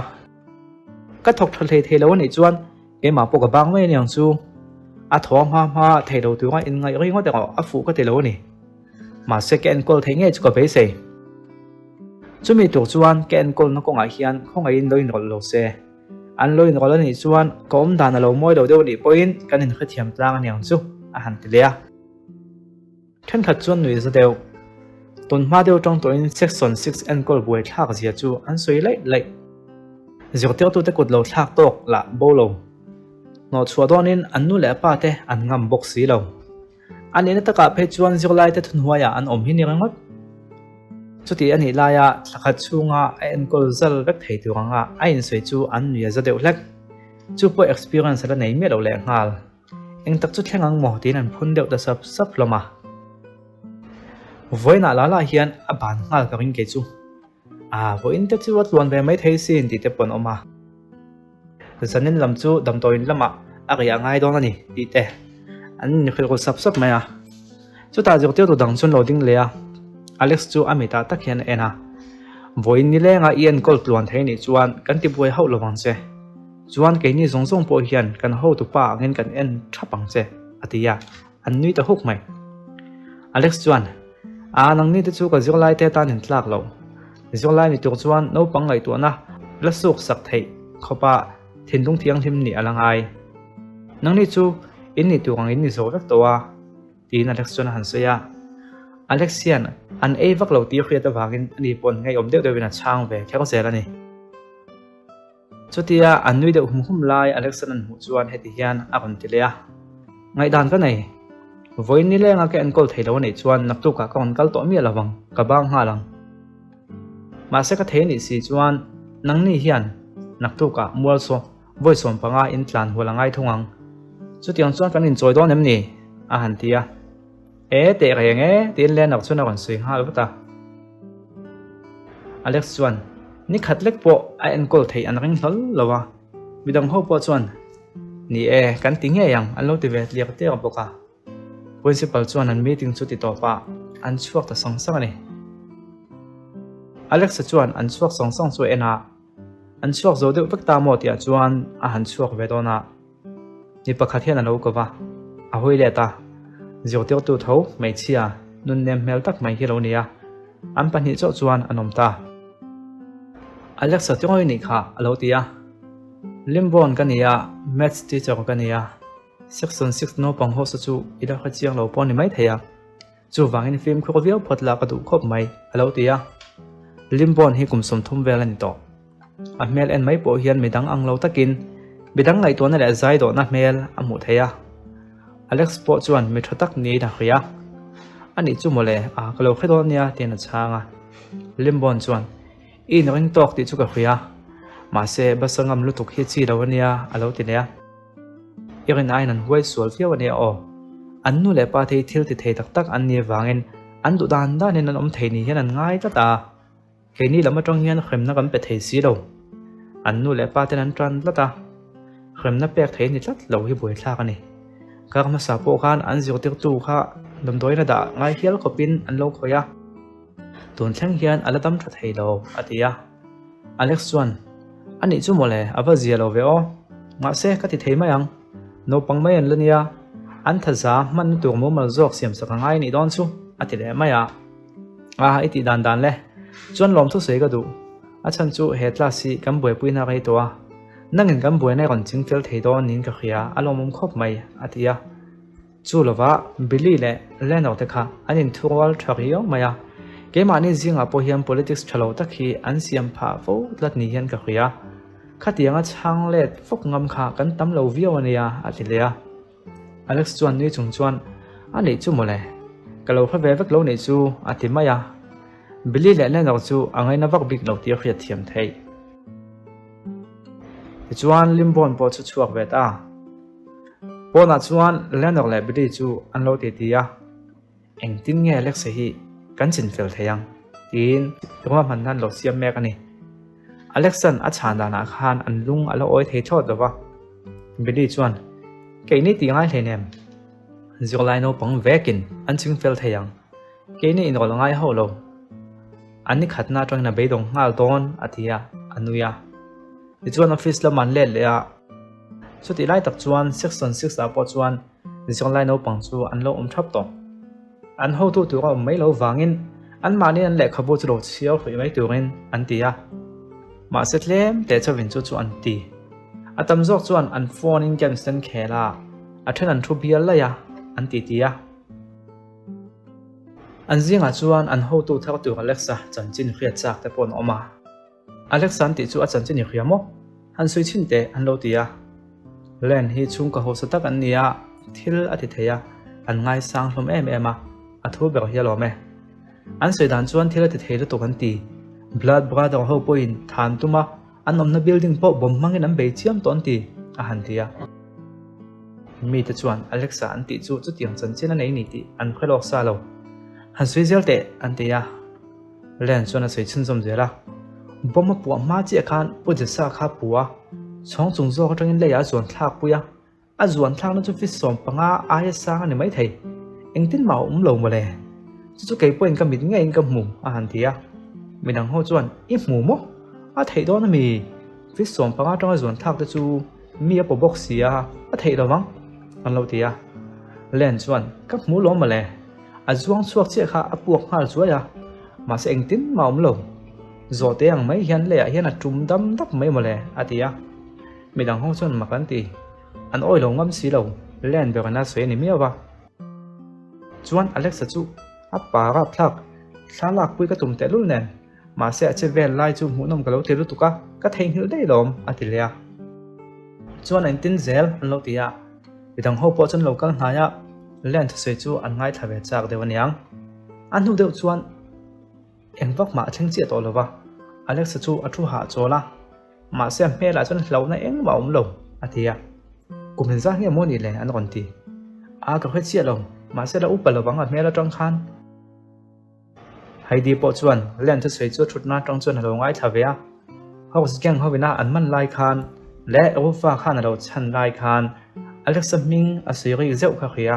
Ka thawk tha hlei thei lo a nih chuan keimah pawh ka bang mai aniang chu. A thaw hma hma thei lo tura inngaih ringawt erawh a fuh ka ti lo a ni. Mahse ka enkawl theih ngei chu ka beisei. Chumi tur chuan ka enkawlna kawngah hian khawngaihin lo inrawlh lo se. An lo inrawlh a nih chuan ka awm dan a lo mawi lo deuh a nih pawhin kan inhrethiam tlang a niang chu, a han ti leh a. Thenkhat chuan nuih za deuh. Tun hma deuh tang tawhin Section 6 enkawl buai thlak zia chu an sawi laih laih. Zirtirtute kut lo thlak tawk lah bo lo. Hnawhchhuah dawnin an nu leh a pa te an ngam bawk si lo. A nihna takah phei chuan zirlaite thuhnuaiah an awm hi ni ringawt. Chuti a nih laia thla khat chhunga a enkawl zal vek thei tur anga a insawi chu an nui a za deuh hlek. Chu pawh experience a la nei miah lo lehnghal. Eng tak chu thleng ang maw tiin an phun deuh ta sap sap hlawm a. Vawiinah la lah hian a ban nghal ka ring kei chu. A, vawiin te chu a tluan ve mai thei sin tih te pawh an awm a. Zanin lam chu damdawiin lamah a riah ngai dawn a ni tih te an inhrilh ru sap sap mai a. Chutah zirtirtu dang chuan lo ding leh a, Alex chu a mitah tak hian a en a. Vawiin nilenga i enkawl tluan thei nih chuan kan ti buai hauh lo vang che. Chuan keini zawng zawng pawh hian kan hotupa angin kan en thap ang che, a ti a, an nui ta huk mai. Alex chuan, A, nangni te chu ka zirlai te tan in tlak lo. Zirlai ni tur chuan naupang ngaihtuahna la suk sak theih khawpa thinlung thianghlim nih a la ngai. Nangni chu in nih tur ang in ni zo vek tawh a, tiin Alex chuan a han sawi a. Alex hian an ei vak lo tih hriat avangin ani paw'n ngeiawm deuh deuhin a chhang ve kher zel a ni. Chutia an nui deuh hum hum lai Alexan an hmuh chuan heti hian a rawn ti leh a, Ngaihdan ka nei. Vawiin nilenga ka enkawl thei lo a nih chuan naktukah ka rawn kal tawh miah lo vang, ka bang nghal ang. Mahse ka thei a nih si chuan nangni hian naktukah mual saw vawi 15 in tlan hual a ngai thung ang. Chutiang chuan kan inchawi dawn em ni? a han ti a. E teh reng e tiin Leonard chuan a rawn sawi nghal vat a. Alex chuan ni khat lek pawh a enkawl theih an ring hlawl lo a, midang ho pawh chuan Ni e, kan ti ngei ang an lo ti ve tliak tliak bawk a. Principal chuan an meeting chu ti tawp a, an chhuak ta sang sang a ni. Alexa chuan an chhuak sang sang chu a en a, an chhuak zo deuh vek ta maw tihah chuan a han chhuak ve dawn a. Mi pakhat hian a lo ko va, a hawi let a, zirtirtu tho hmeichhia nunnem hmel tak mai hi a lo ni a, an pahnih chauh chuan an awm ta. Alexa tirawi nih kha a lo ti a, Limbawn ka ni a, Maths teacher ka ni a. Section 6 naupang ho sa chu i la hre chiang lo pawh a ni maithei a, chuvangin fimkhur viau phawt la ka duh khawp mai, a lo ti a. Limbawn hi kum 30 vel a ni tawh. A hmel en mai pawh hian midang ang lo takin midang ngaihtuahna leh zai dawhna hmel a hmuh theih a. Alex pawh chuan mi tha tak niin a hria. Anih chu mawle, a ka lo hre dawn nia tiin a chhang a. Limbawn chuan, I inring tawk tih chu ka hria, mahse bus a ngam lutuk hi chi lo ania a lo ti leh a. I rin aiin an huai sual viau ania aw. An nu leh pa te hi thil ti thei tak tak an ni avangin an duh dan danin an awm thei ni hian an ngai tlat a. Keini lam atang hian hremna kan pe thei si lo. An nu leh pa ten an tan tlat a, hremna pek thei ni tlat lo hi buaithlak a ni. Kar hmasa pawh khan an zirtirtu kha damdawiin a dah ngai hial khawpin an lo khawih a. Tun thleng hian a la dam tha thei lo, a ti a. Alex chuan, A nih chu mawle, a va zia lo ve aw. Mahse, ka ti thei mai ang. Naupang mai an la nia, an thaza hmanna tur mumal zawk siamsak a ngai a nih dawn chu, a ti leh mai a. A, i tih dan dan le. Chuan lawmthu sawi ka duh. A chhan chu he class hi kan buaipuina rei tawh a. Nangin kan buaina i rawn ching fel thei dawn niin ka hria, a lawmawm khawp mai, a ti a. Chu lova Billy leh Leno te kha an inthurual tha riau mai a, keimahni zingah pawh hian politics tha lo tak hi an siam phah fo tlat ni hian ka hria. Khatianga chhang let fawk ngam kha kan tam lo viau a nia, a ti leh a. Alex chuan nui chung chuan, A nih chu mawle, ka lo hre ve vek lo nih chu, a ti mai a. Billy leh Leno chu a ngaina vak bik lo tih a hriat thiam theih. Tichuan Limbawn pawh chu chhuak ve ta. Pawnah chuan Leonard leh Billy chu an lo titi a, Engtin nge Alexa hi kan chinfel thei ang? tiin ruahmanna an lo siam mek a ni. Alexa'n a chhan danah khan an lung a la awi thei thlawt lo va. Billy chuan, Keini tih ngai hleinem, zirlai naupang vekin an chingfel thei ang. Keini inrawlh ngai hauh lo. An ni khatna atangin a beidawng nghal dawn, a ti a, a nui a. Tichuan office lamah an let leh a. Chutih lai tak chuan Section 6 ah pawh chuan zirlai naupang chu an lo awm thap tawh. An hotu tur a awm mai lo vangin anmahni an lehkhabu chu lo chhiar hruih mai turin an ti a. Mahse tlem teh chauhin chu chu an ti. A tam zawk chuan an phone in games te an khel a, a then an thu bial laih a, an ti ti a. An zingah chuan an hotu thar tur Alexa chanchin hriat chak te pawh an awm a. Alexa an tih chu a chanchin i hria maw? Han sawi chhin teh an lo ti a. Len hi chhungkaw hausa tak an ni a, thil a ti thei a, an ngaisang hlawm em em a, a thu ber hi a lawm e. An sawi dan chuan thil a ti thei lutuk an ti. Blood Brother ho pawhin than tum a, an awmna building pawh bomb hmangin an bei chiam tawh an ti, a han ti a. Mite chuan Alexa an tih chu chutiang chanchin a nei ni tih an hre lawk sa lo. Han sawi zel teh an ti a. Len chuan a sawi chhunzawm zel a, Bomb a puah hma chiah khan Pu Jesa kha a pu a, chhawng chung zawk atangin leiah a zuan thlak pui a, a zuan thlakna chu feet 15 aia sang a ni maithei, engtin mah a awm lo mawle, chu chu kei pawhin ka mit ngeiin ka hmu a han ti a. Midang ho chuan, I hmu maw? A theih dawn ami? Feet 15 atanga zuan thlak te chu mi a paw bawk si a, a theih lo vang an lo ti a. Len chuan, Ka hmu lo mawle. A zuang chhuak chiah kha a puak nghal zuai a, mahse engtin mah a awm lo. Zawhte ang mai hian leiah hian a tum dam dap mai mawle, a ti a. Midang ho chuan mak an ti. An awi lo ngam si lo, Len ber in a sawi a ni miau va. Chuan Alexa chu a pa rapthlak, thla lakpui ka tum tehlul nen, mahse a che vel lai chu hmuhnawm ka lo ti lutuk a, ka theihnghilh daih lawm, a ti leh a. Chuan engtin zel an lo ti a. Midang ho pawh chuan lo kal hnai a. Len thusawi chu an ngaithla ve chak deuh aniang. A hnu deuh chuan eng vak mah a thleng chiah tawh lo va, Alexa chu a thu hahchawl a, mahse a hmelah chuan hlauhna engmah a awm lo, a ti a. Kum inzah nge maw nih le an rawn ti. A ka hre chiah lo, mahse la upa lovang a hmel atang khan. Heidi pawh chuan Len thusawi chu a thutna atang chuan a lo ngaithla ve a. Hawks gang hovina an man lai khan leh Rufa khan a lo chhan lai khan Alexa hming a sawi rik zeuh kha hria.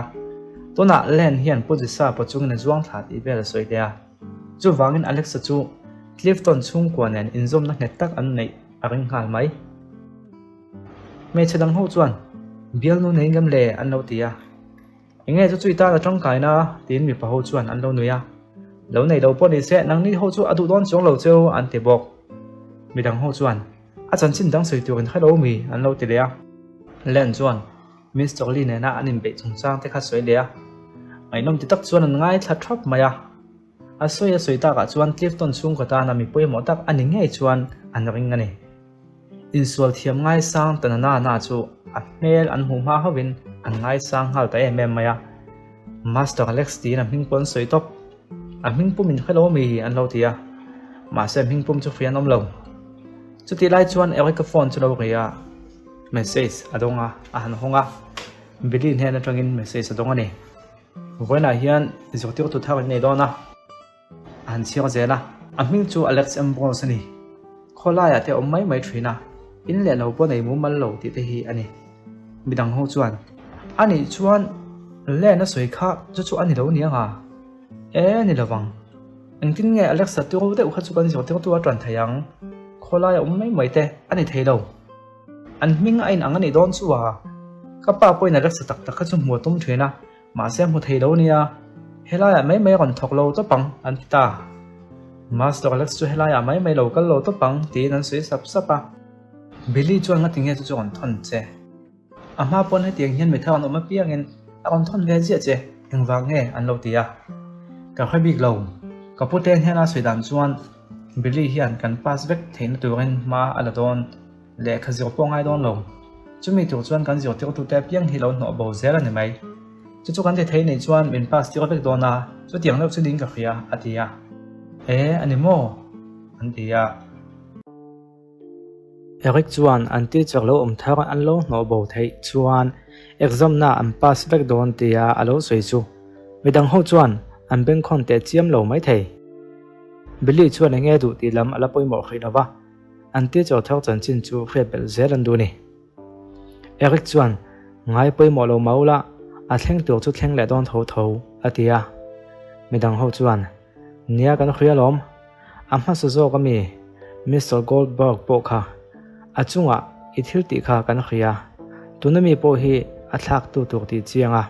Tunah Len hian Pu Jisa pawh chungin a zuang thla tih vel a sawi leh a. Chuvangin Alexa chu Clifton chhungkua nen inzawmna nghet tak an neih a ring nghal mai. Hmeichhe dang ho chuan bialnu nei ngam le an lo ti a. Enge chu chui tan a tangkaina tiin mipa ho chuan an lo nui a. Lo nei lo pawh ni se nangni ho chu a duh dawn chuang lo cheu an ti bawk. Midang ho chuan a chanchin dang sawi turin hre lo mi an lo ti leh a. Len chuan Mister Lee nena an inbeih chungchang te kha sawi leh a. Ngaihnawm ti tak chuan an ngaithla thap mai a. A sawi a sawi takah chuan Clifton chhungkaw tana mi pawimawh tak a ni ngei chuan an ring a ni. Insual thiam ngaisang ta na na na chu a hmel an hmuh hma hovin an ngaisang nghal ta em em mai a. Master Alex tiin a hming pawh an sawi tawp. A hming pum in hre lo mi an lo ti a. Mahse a hming pum chu hria an awm lo. Chutih lai chuan Eric-a phone chu lo ri a, message a dawng a, a han hawng a. Billy hnen atangin message a dawng a ni. Vawiinah hian zirtirtu thar in nei dawn a, a han chhiar zel a. A hming chu Alex Ambrose a ni. Khawlaiah te awm mai mai thin a, in leh lo pawh nei mumal lo tih te hi a ni. Midang ho chuan, A nih chuan Len a sawi kha chu chu a ni lo niang a? E, ni lovang. Engtin nge Alex-a tiro deuh kha chu kan zirtirtu a tan thei ang? Khawlaia awm mai mai te a ni thei lo. An hming a inang a nih dawn chu a, ka pa pawhin a resa tak tak kha chu hmu a tum thin a, mahse a hmu thei lo nia, helaiah mai mai a rawn thawk lo tawp ang an ti ta. Master Alex chu helaiah mai mai lo kal lo tawp ang tiin an sawi sap sap a. Billy chuan ngati nge chu chu rawn thawn che? A hma pawn hetiang hian mi thar an awm apiangin a rawn thawn ve ziah che, engvang nge an lo ti a? Ka hre bik lo, ka pute hian a sawi dan chuan Billy hian kan pass vek theihna turin hma a la dawn. Lehkha zir pawh ngai dawn lo. Chumi tur chuan kan zirtirtute apiang hi lo hnawh bo zel a ni mai. Chu chu kan ti thei nei chuan min pass tir vek dawn a, chutiang deuh chu ding ka hria, a ti a. E, a ni maw? An ti a. Eric chuan an teacher lo awm thar an lo hnawh bo theih chuan exam na an pass vek dawn tia a lo sawi chu midang ho chuan an bengkhawn teh chiam lo maithei. Billy chuan enge duh tih lam a la pawimawh hrih lo va. An teacher thar chanchin chu hriat belh zel an duh a ni. Eric chuan, Ngai pawimawh lo mau la, a thleng tur chu thleng leh dawn tho tho, a ti a. Midang ho chuan, Nia kan hria lawm, a hmasa zawk ami Mister Goldberg pawh kha a chungah i thil tih kha kan hria, tuna mi pawh hi a thlak tu tur tih chiang a.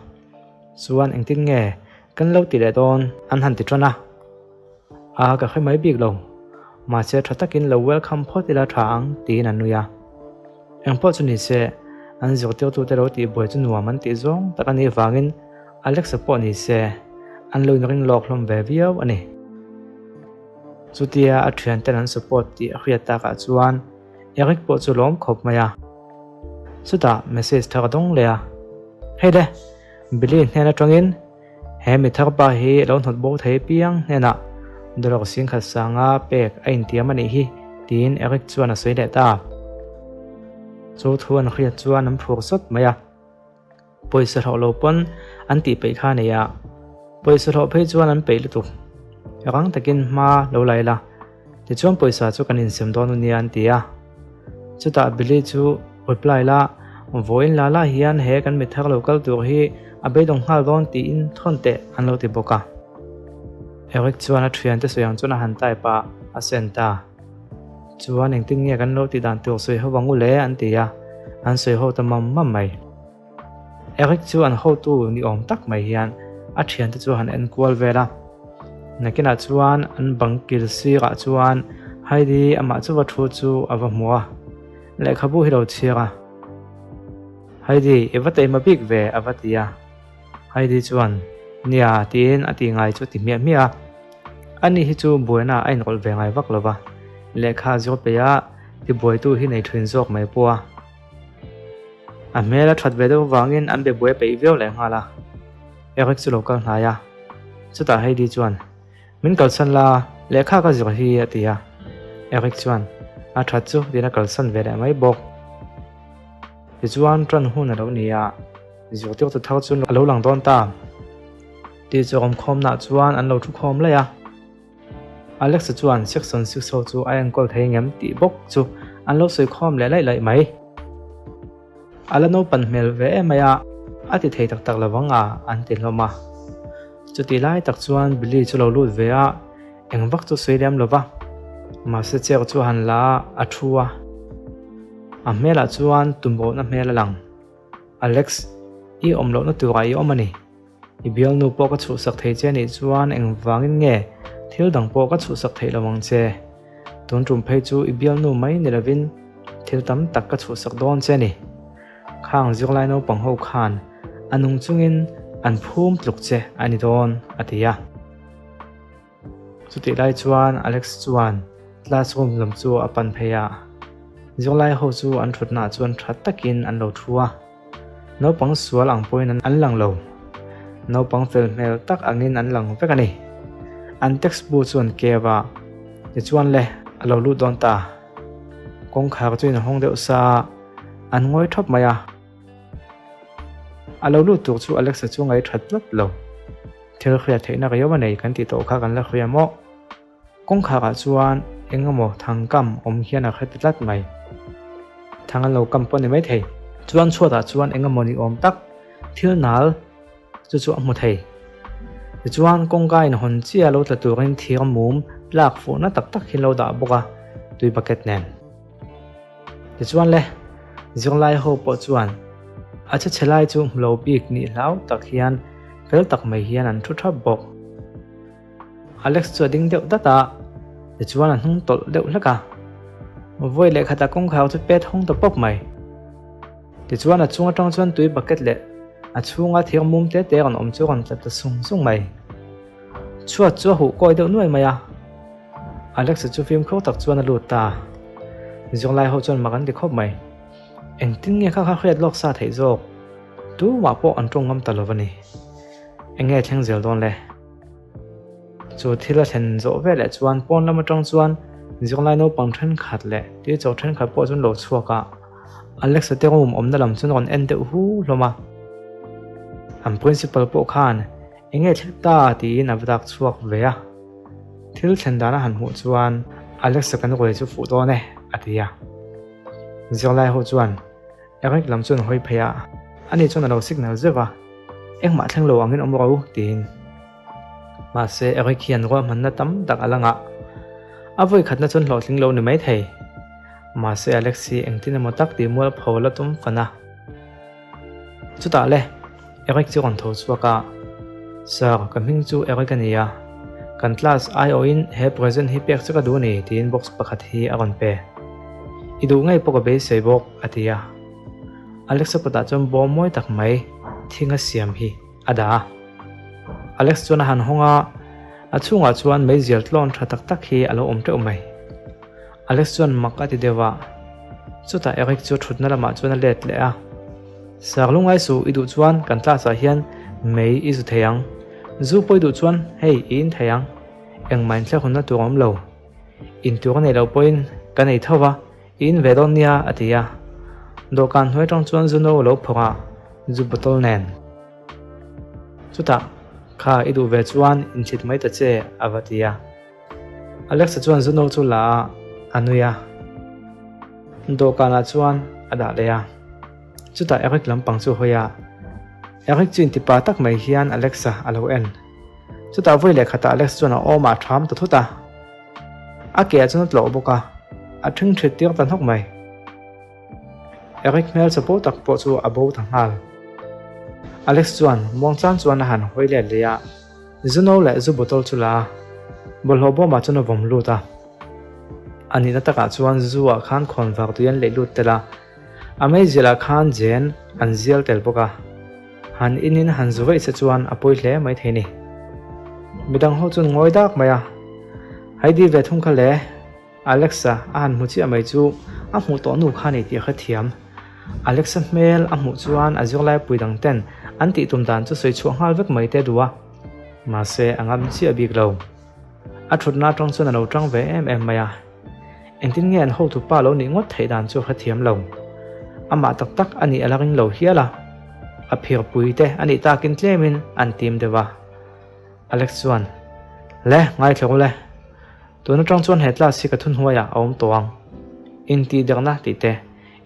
Chuan engtin nge kan lo ti leh dawn an han ti tan a. A ka hre mai bik lo. Mahse tha takin lo welcome phawt ila tha ang tiin a nui a. Engpawh chu ni se, an zirtirtute lo tihbuai chu nuam an tih zawng tak a nih vangin Alexa pawh ni se, an lo inring lawk hlawm ve viau a ni. Chutia a thianten an support tih a hriat takah chuan Eric pawh chu lawm khawp mai a. Chutah message thar a dawng leh a, Hei le, Billy hnen atangin He mi thar pa hi lo hnawt bo thei piang hnenah dollar singkhat sanga pek a intiam a nih hi, tiin Eric chuan a sawi leh ta. Chu thu an hriat chuan an phur sawt mai a, pawisa hlawh lo pawn an tih peih kha a nei a, pawisa hlawh phei chuan an peih lutuk. Rang takin hma lo la ila, tichuan pawisa chu kan insem dawn a nia an ti a. Chutah Billy chu reply la, Vawiin la la hian he kan mi thar lo kal tur hi a beidawng nghal dawn tiin thawn teh an lo ti bawk a. Eric chuan a thiante sawi ang chuan a han type a, a send ta. Chuan engtin nge kan lo tih dan tur sawi ho ang u le an ti a, an sawi ho ta mam mam mai. Eric chu an hotu ni awm tak mai hian a thiante chu a han en kual vel a. Nakinah chuan an bang kil sirah chuan Heidi amah chu va thu chu a va hmu a, lehkhabu hi lo chhiar a. Heidi, i va taima bik ve a va ti a. Heidi chuan, Nia tiin a ti ngai chu a ti hmiah hmiah a. Ani hi chu buaina a inrawlh ve ngai vak lo va, lehkha zir peih a tibuaitu hi nei thin zawk mai pawh a. A hmel a that ve deuh avangin an be buai peih viau leh nghal a. Eric chu lo kal hnai a. Chutah Heidi chuan, Min kalsan la, lehkha ka zir hi a ti a. Eric chuan, A that chu tiin a kalsan ve leh mai bawk. Tichuan tan hun a lo ni a, zirtirtu thar chu a lo lang dawn ta. Tih chu awmkhawmnaah chuan an lo thu khawm laih a. Alex-a chuan Section 6 ho chu a enkawl thei ngem tih bawk chu an lo sawi khawm leh laih laih mai. A la naupan hmel ve em mai a, a ti thei tak tak lo vang a, an ti hlawm a. Chutih lai tak chuan Billy chu lo lut ve a, eng vak chu sawi lem lo va. Mahse chair chu a han la a, a thu a. A hmelah chuan tumruhna hmel a lang. Alex, i awm lohna turah i awm a ni. I bialnu pawh ka chhuhsak thei che nih chuan engvangin nge thil dang pawh ka chhuhsak theih lo ang che? Tun tum phei chu i bialnu mai ni lovin thil tam tak ka chhuhsak dawn che ni. Khang zirlai naupang ho khan a nung chungin an phum tluk che a ni dawn, a ti a. Chutih lai chuan Alex chuan classroom lam chu a pan phei a, zirlai ho chu an thutnaah chuan tha takin an lo thu a. Naupang sual ang pawhin an lang lo. Naupang fel hmel tak angin an lang vek a ni. An textbook chu an keu a, tichuan le, a lo lut dawn ta. Kawngkhar chu inhawng deuh sa a, an ngawi thap mai a. A lo lut tur chu Alexa chu ngaihṭhat tlat lo. Thil hriat theihna riau a nei kan tih tawh kha kan la hria maw? Kawngkharah chuan eng emaw thang kam awm hian a hre ta tlat mai. Thang an lo kam pawh a ni maithei. Chuan chhuatah chuan eng emaw ni awm tak thil nal chu chu a hmu thei. Tichuan kawngka inhawn chiah lo tla turin thir mum tlak fuhna tak tak hi an lo dah bawk a, tui bucket nen. Tichuan le, zirlai ho pawh chuan a che chhe lai chu hmu lo bik nih hlau tak hian fel tak mai hian an thu thap bawk. Alex chu a ding deuh dat a, tichuan a hnung tawlh deuh hlek a. Vawi leh khatah kawngkhar chu pet hawng ta pawp mai. Tichuan a chung atang chuan tui bucket leh a chhunga thir mum te te rawn awm chu rawn tla ta sung sung mai. Chhuat chu a huh kawi deuh nuai mai a. Alex-a chu fimkhur tak chuan a lut ta. Zirlai ho chuan mak an ti khawp mai. Engtin nge kha kha hriat lawk sa theih zawk? Tumah pawh an tawng ngam ta lo a ni. Eng nge thleng zel dawn le? Chu thil a thlen zawh veleh chuan pawn lam atang chuan zirlai naupang thenkhat leh teacher thenkhat pawh chuan lo chhuak a, Alex-a te room awmna lam chuan rawn en deuh hu hlawm a. An principal pawh khan eng nge thleng ta tiin a va dak chhuak ve a. Thil thlen dan a han hmuh chuan Alex-a kan ruai chu fuh dawn e a ti a. Zirlai ho chuan Eric lam chuan a hawi phei a, ani chuan a lo signal zeuh a, Engmah thleng lo angin awm ro, tiin. Mahse, Eric hian ruahmanna tam tak a la ngah. A vawi khatna chuan hlawhtling lo ni mai thei. Mahse, Alex hi engtin emaw tak tih mualpho la tum fan a. Chutah le, Eric chu rawn tho chhuak a, Sir, ka hming chu Eric a ni a, kan class aiawhin he present hi pek che ka duh a ni, tiin box pakhat hi a rawn pe. I duh ngei pawh ka beisei bawk, a ti a. Alex-a kutah chuan bawm mawi tak mai thing a siam hi a dah a. Alex chuan a han hawng a, a chhungah chuan meizial tlawn tha tak tak hi a lo awm teuh mai. Alex chuan mak a ti deuh a, chutah Eric chu thutna lamah chuan a let leh a. Sir lungai suh i duh chuan kan class ah hian mei i zu thei ang, zu pawh i duh chuan hei i in thei ang, engmah inthlak hunna tur a awm lo, in tur a neih loh pawhin ka nei tho va, I in ve dawn nia, a ti a. Dawhkan hnuai atang chuan zu no a lo phawrh a, zu bottle nen. Chutah, Kha, i duh ve chuan inchhit mai ta che, a va ti a. Alexa chuan zu no chu la a, a nui a. Dawhkanah chuan a dah leh a. Chutah Eric lampang chu a hawi a. Eric chu intipa tak mai hian Alexa a lo en. Chutah vawi leh khatah Alex chuan a awmah a ṭham ta thut a. A ke ah chuan a tlawh bawk a, a ṭhing ṭhit tir ta hnawk mai. Eric hmel chapo tak pawh chu a bo ta nghal. Alex chuan muangchang chuan a han hawi let leh a, zu no leh zu bottle chu la a, bawlhhlawh bawmah chuan a vawm lut a. A nihna takah chuan zu ah khan khawn vak tui an leih lut tel a, a meizial ah khan jen an zial tel bawk a. Han inin han zu vaih che chuan a pawi hle mai thei ni. Midang ho chuan ngawi dak mai a, Heidi ve thung kha le, Alexa a han hmu chiah mai chu a hmuh tawh nu kha a ni tih a hrethiam. Alexa hmel a hmuh chuan a zirlaipui dang ten An tih tum dan chu sawi chhuah nghal vek mai te duh a, mahse a ngam chiah bik lo. A thutna atang chuan a lo tang ve em em mai a. Engtin nge an hotu pa lo nih ngawt theih dan chu a hrethiam lo. Amah tak tak a nih a la ring lo hial a. A phirpui te a nih takin tlemin an tim deuh a. Alex chuan, Le, ngaithla u le. Tun atang chuan he class hi ka thunhnuaiah a awm tawh ang. Intihderna tih te,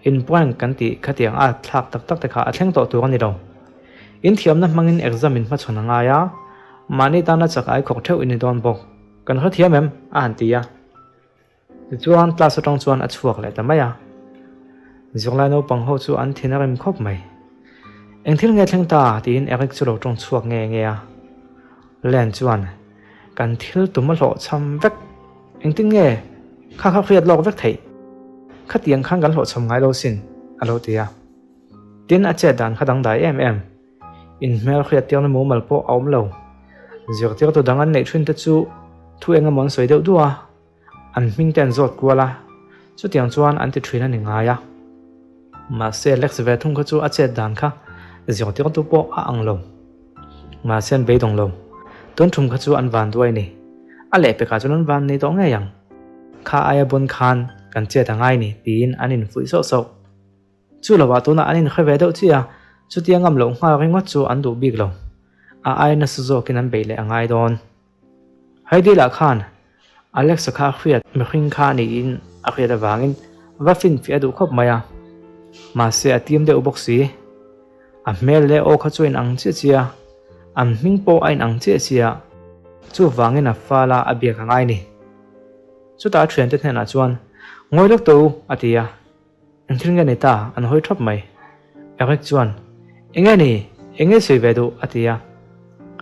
in prank kan tih khatiang a thlak tak tak te kha a thleng tawh tur a ni lo. In thiamna hmangin exam in hmachhawn a ngai a, mahni tana chak ai khawk theuh i ni dawn bawk. Kan hrethiam em? a han ti a. Tichuan class atang chuan a chhuak leh ta mai a. Zirlai naupang ho chu an thin a rem khawp mai. Eng thil nge thleng ta? tiin Eric chu lo tawng chhuak nge nge a. Len chuan, Kan thil tum a hlawhchham vek. Engtin nge kha kha hriat lawk vek theih? Khatiang khan kan hlawhchham ngai lo sin, a lo ti a. Tin, a chet dan kha dangdai em em. Inhmel hriat tirna mumal pawh a awm lo. Zirtirtu dang an neih thin te chu thu eng emaw an sawi deuh duh a, an hming te an zawt kual a, chutiang chuan an ti thin a ni ngai a. Mahse, Lex ve thung kha chu a chet dan kha zirtirtu pawh a ang lo. Mahse an beidawng lo. Tun thum kha chu an van duai ni. A lehpekah chuan an van nei tawh ngei ang. Kha aia bun khan kan chet a ngai ni tiin an infuih sauh sauh. Chu lovah tunah an inhre ve deuh chiah a, chutia ngam loh nghal ringawt chu an duh bik lo. A ai nasa zawkin an beih leh a ngai dawn. Heidi lah khan Alexa kha a hriat mihring kha a niin a hriat avangin va finfiah a duh khawp mai a, mahse a tim deuh bawk si. A hmel leh aw kha chu a inang chiah chiah a, an hming pawh a inang chiah chiah a, chuvangin a fala a biak a ngai ni. Chutah a thiante hnenah chuan, Ngawi lawk tawh u, a ti a. Eng thil nge ni ta? An hawi thap mai. Eric chuan, Enge ni? Enge sawi ve duh? a ti a.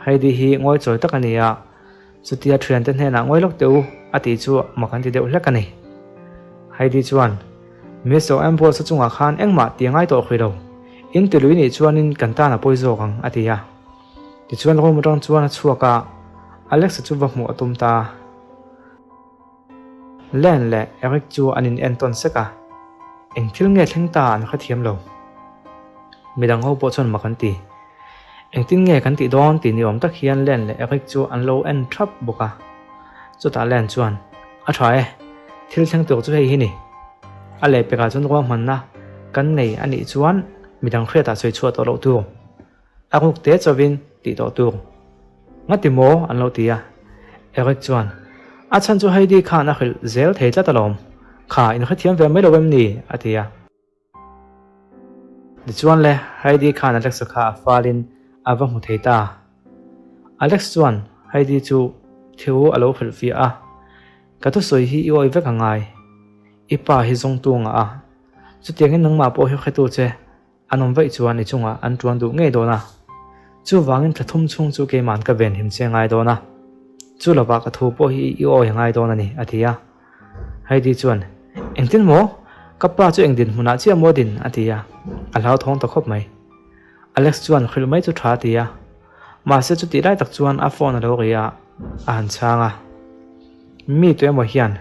Heidi hi ngawi chawi tak a ni a, chutia thiante hnenah ngawi lawk teh u a tih chu mak an ti deuh hlek a ni. Heidi chuan, Mister Ambrose-a chungah khan engmah ti a ngai tawh hrih lo. In ti lui nih chuanin kan tan a pawi zawk ang, a ti a. Tichuan room atang chuan a chhuak a, Alex-a chu va hmuh a tum ta. Len leh Eric chu an in entawn sek a, eng thil nge thleng ta an hrethiam lo. Midang ho pawh chuan mak an ti. Engtin nge kan tih dawn tih ni awm tak hian Len leh Eric chu an lo en thap bawk a. Chutah Len chuan, A tha e, thil thleng tur chu hei hi ni. A lehpekah chuan ruahmanna kan nei a nih chuan midang hriatah sawi chhuah tawh loh tur. A ruk te chauhin tih tawh tur. Ngati maw? an lo ti a. Eric chuan, A chhan chu Heidi khan a hrilh zel thei tlat alawm. Kha, inhrethiam ve mai lo em ni? a ti a. Tichuan le, Heidi khan Alex-a kha a falin a va hmu thei ta. Alex chuan Heidi chu thu a lo hrilhfiah a, Ka thusawi hi i awi vek a ngai. I pa hi zawngtu ngah a. Chutiangin nangmah pawh hi hretu che. An awm vaih chuan i chungah an tuan duh ngei dawn a, chuvangin thla thum chhung chu keima'n ka venhim che ngai dawn a, chu lovah ka thu pawh hi i awi ngai dawn a ni, a ti a. Heidi chuan, Engtin maw? Ka pa chu eng dinhmunah chiah maw din? a ti a, a hlauthawng ta khawp mai. Alex chuan hrilh mai chu tha a ti a, mahse chutih lai tak chuan a phone a lo ri a, a han chhang a. Mi tu emaw hian,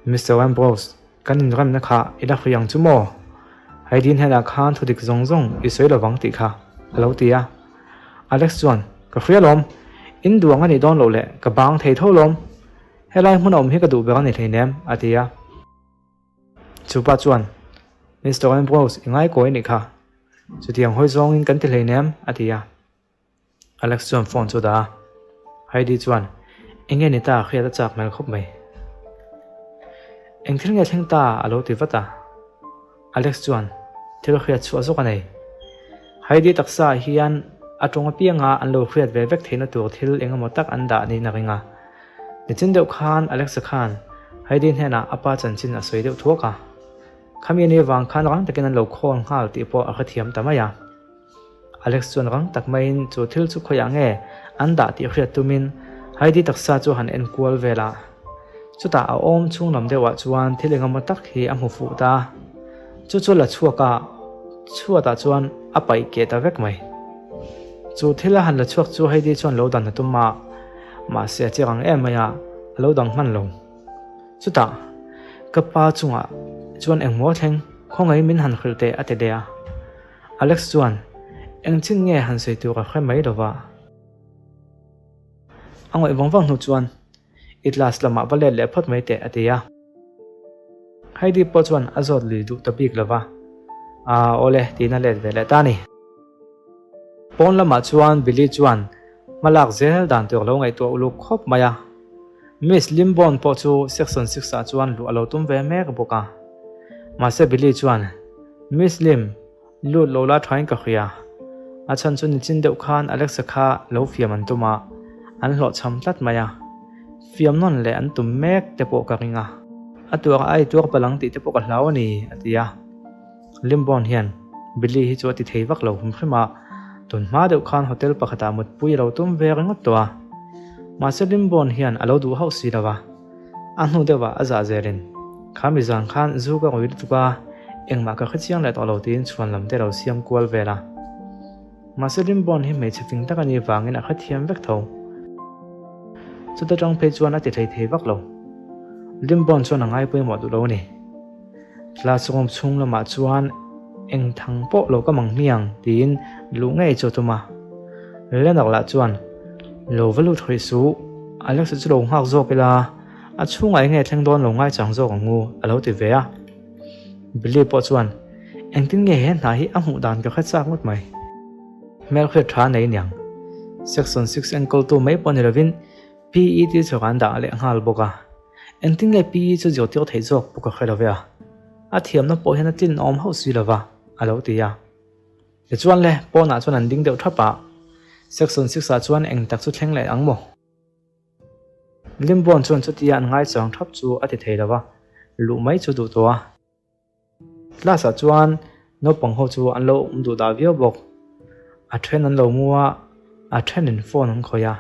Mister Ambrose, Kan inremna kha i la hri ang chu maw? Heidi hnenah khan thu dik zawng zawng i sawi lovang tih kha a lo ti a. Alex chuan, Ka hria lawm, in duang a nih dawn loh leh ka bang thei tho lawm. Helai hmun a awm hi ka duh ber a ni hleinem, a ti a. Chupa chuan, Mister Ambrose, i ngaikawi a nih kha. Chutiang hawi zawngin kan ti hleinem, a ti a. Alex chuan phone chu dah a, Heidi chuan, Enge ni ta hriat a chak hmel khawp mai. Eng thil nge thleng ta a lo ti vat a. Alex chuan thil hriat chhuah zawk a nei. Heidi taksa ah hian a tawng apianga an lo hriat ve vek theihna tur thil eng emaw tak an dah niin a ring a. Nichin deuh khan Alex-a khan Heidi hnenah a pa chanchin a sawi deuh thuak a. Khami ni vang khan rang takin an lo call nghal tih pawh a hrethiam ta mai a. Alex chuan rang tak maiin chu thil chu khawiah nge an dah tih hriat tumin Heidi taksa chu a han en kual vel a. Chutah a awm chhung lam deuhah chuan thil engemaw tak hi a hmu fuh ta. Chu chu la chhuak a, chhuatah chuan a paih keh ta vek mai. Chu thil a han la chhuak chu Heidi chuan lo dan a tum a, mahse a chiang ang em mai a, a lo dang hman lo. Chutah ka pa chungah chuan engmaw thleng khawngaih min han hrilh teh a ti leh a. Alex chuan, Engchin nge han sawi tur a hre mai lova. A ngawih vang vang hnu chuan, I class lamah va let leh phawt mai teh, a ti a. Heidi pawh chuan a zawt lui duh ta bik lova, Aa awle, tiin a let ve leh ta a ni. Pawn lamah chuan Billy chuan hmalak zel dan tur lo ngaihtuah uluk khawp mai a. Miss Limbawn pawh chu Section Six-ah chuan luh a lo tum ve mek bawk a. Mahse Billy chuan, Miss Lim, Lut lo la thain ka hria. A chhan chu nichin deuh khan Alexa kha lo fiam an tum a, an hlawhchham tlat mai a. Fiam nawn leh an tum mek te pawh ka ring a. A tuar a ai tuar palang tih te pawh ka hlau a ni, a ti a. Limbawn hian Billy hi chu a ti thei vak lo hum hrim a, tun hma deuh khan hotel pakhatah mutpui a lo tum ve ringawt tawh a. Mahse Limbawn hian a lo duh hauh si lo va. A hnu deuhah a zah zelin, Kha mi zan khan zu ka ngawih lutuk a, engmah ka hrechiang leh tawh lo tiin chhuan lam te lo siam kual vel a. Mahse Limbawn hi hmeichhe fing tak a nih vangin a hrethiam vek tho. Chuta tang phei chuan a ti hlei thei vak lo. Limbawn chuan a ngai pawimawh duh lo a ni. Classroom chhung lamah chuan eng thang pawh lo ka mang hmiang tiin luh ngei chu a tum a. Leonard lah chuan, Lo va lut hrih suh, Alex-a chu lo nghak zawk ila, a chhungah eng nge thleng dawn lo ngaichang zawk ang u, a lo ti ve a. Billy pawh chuan, Engtin nge he hna hi a hmuh dan ka hre chak ngawt mai. Hmelhriat tha nei niang. Section 6 enkawltu mai pawh ni lovin PE teacher an dah leh nghal bawk a. Engtin nge PE chu zirtir theih zawk pawh ka hre lo ve a, a thiamna pawh hian a tlin awm hauh si lo va, a lo ti a. Tichuan le, pawnah chuan an ding deuh thap a, Section Six-ah chuan eng tak chu thleng leh ang maw? Limbawn chuan chutia an ngaichang thap chu a ti thei lo va, luh mai chu duh tawh a. Class ah chuan naupang ho chu an lo awm duh dah viau bawk. A then an lo mu a, a then in phone an khawih a.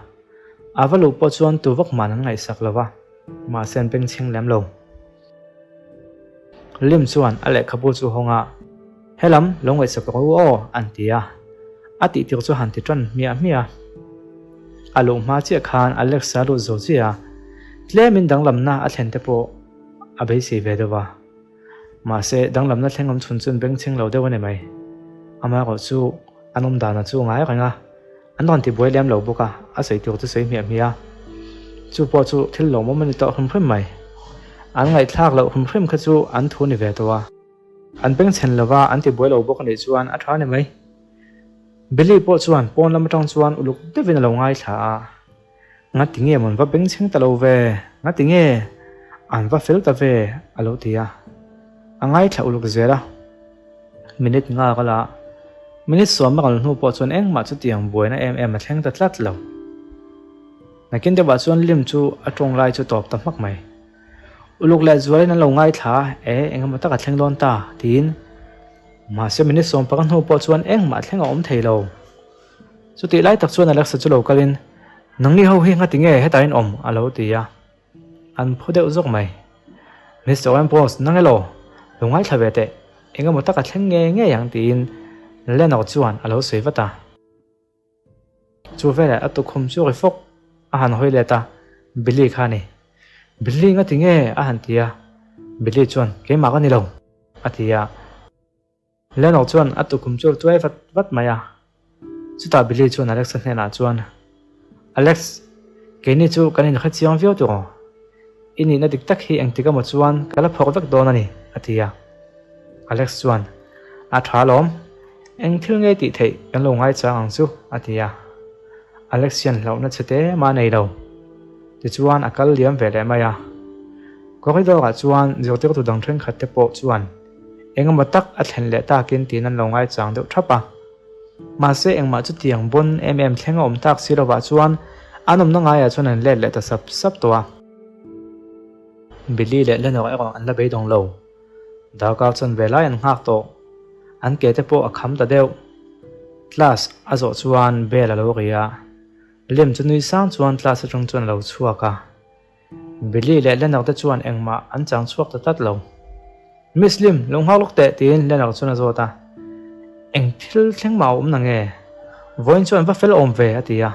A va luh pawh chuan tu vak man an ngaihsak lo va, mahse an bengchheng lem lo. Lim chuan a lehkhabu chu hawng a, Helam lo ngaihsak rawh u aw, an ti a. A tih tir chu han ti tan hmiah hmiah a. A luh hma chiah khan Alexa lut zo chiah a, tlemin danglamna a thlen te pawh a beisei ve deuh a. Mahse, danglamna thleng awm chhun chuan bengchheng lo deuh a ni mai. Amaherawh chu an awm dana chu a ngai reng a, an rawn tibuai lem lo bawk a, a sawi tur chu sawi hmiah hmiah a. Chu pawh chu thil lawmawm a ni tawh hrim hrim mai. An ngaihthlak loh hrim hrim kha chu an thu ni ve tawh a. An bengchhen lova an tibuai lo bawk a nih chuan a tha a ni mai. Billy pawh chuan pawn lam atang chuan uluk deuhin a lo ngaithla a. Ngati nge mawn va bengchheng ta lo ve? Ngati nge an va fel ta ve? a lo ti a. A ngaithla uluk zel a. Minute nga kal a, minute sawm a kal hnu pawh chuan engmah chutiang buaina em em a thleng ta tlat lo. Nakin deuhah chuan lim chu a tawng lai chu tawp ta hmak mai. Uluk leh zualin an lo ngaithla a, E, engemaw tak a thleng dawn ta, tiin. Mahse minute 15 hnu pawh chuan engmah thleng a awm thei lo. Chutih lai tak chuan Alexa chu lo kalin, Nangni ho hi ngati nge hetah in awm? a lo ti a. An phu deuh zawk mai. Mister Ambrose, nang elaw? Lo ngaithla ve teh, engemaw taka thleng nge ngei ang tiin Lenore chuan a lo sawi vat a. Chu veleh a tukhum chu ri fawk a han hawi let a, Billy kha a ni. Billy ngati nge? a han ti a. Billy chuan, Keimah ka ni lo, a ti a. Lenore chuan a tukhum chu a tuai vat vat mai a. Chutah Billy chuan Alex-a hnenah chuan, Alex, keini chu kan inhre chiang viau tur aw. I nihna dik tak hi engtik emaw chuan ka la phawrh vek dawn a ni, a ti a. Alex chuan, A tha alawm, eng thil nge tih theih kan lo ngaichang ang chu, a ti a. Alex hian hlauhna chhe te mah a nei lo. Tichuan a kal liam ve leh mai a. Corridor-ah chuan zirtirtu dang thenkhat te pawh chuan, Engemaw tak a thlen leh takin tiin an lo ngaichang deuh thap a. Mahse engmah chutiang bawn em em thleng a awm tak si lovah chuan an awmna ngaiah chuan an let leh ta sap sap tawh a. Billy leh Lenore erawh an la beidawng lo. Darkar chuan ve lai an nghak tawh. An ke te pawh a kham ta deuh. Class a zawh chuan bell a lo ri a. Lem chu nui sang chuan class atang chuan a lo chhuak a. Billy leh Leonard te chuan engmah an chang chhuak ta tlat lo. Miss Lim, lo nghak lawk teh tiin Leonard chuan a zawt a. Eng thil thleng mah a awm na nge? Vawiin chuan va fel awm ve a ti a.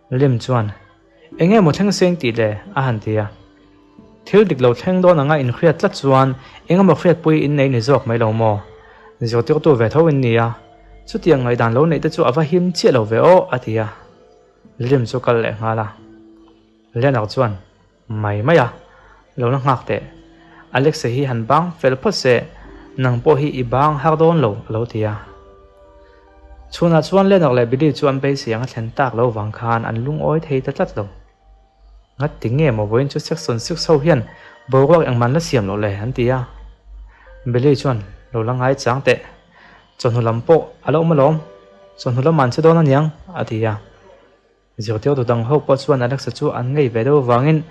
Lim chuan, Eng nge maw thleng seng tih le? a han ti a. Thil dik lo thleng dawn anga inhriat tlat chuan eng emaw hriatpui in nei ni zawk mai lo maw? Zirtirtu ve tho in ni a. Chutiang ngaihdan lo neih te chu a va him chiah lo ve aw, a ti a. Lim chu kal leh nghal a. Leonard chuan, Mai mai a, lo la nghak teh. Alexa hi han bang fel phawt se, nang pawh hi i bang har dawn lo, a lo ti a. Chhunah chuan Leonard leh Billy chu an beisei ang a thlen tak lo vang khan an lungawi thei ta tlat lo. Ngati nge maw vawiin chu Section 6 ho hian boruak engmah an la siam loh le? an ti a. Billy chuan, Lo la ngai chang teh. Chawhnu lam pawh a la awm alawm. Chawhnu lamah an che dawn aniang, a ti a. Zirtirtu dang ho pawh chuan Alexa chu an ngei ve deuh avangin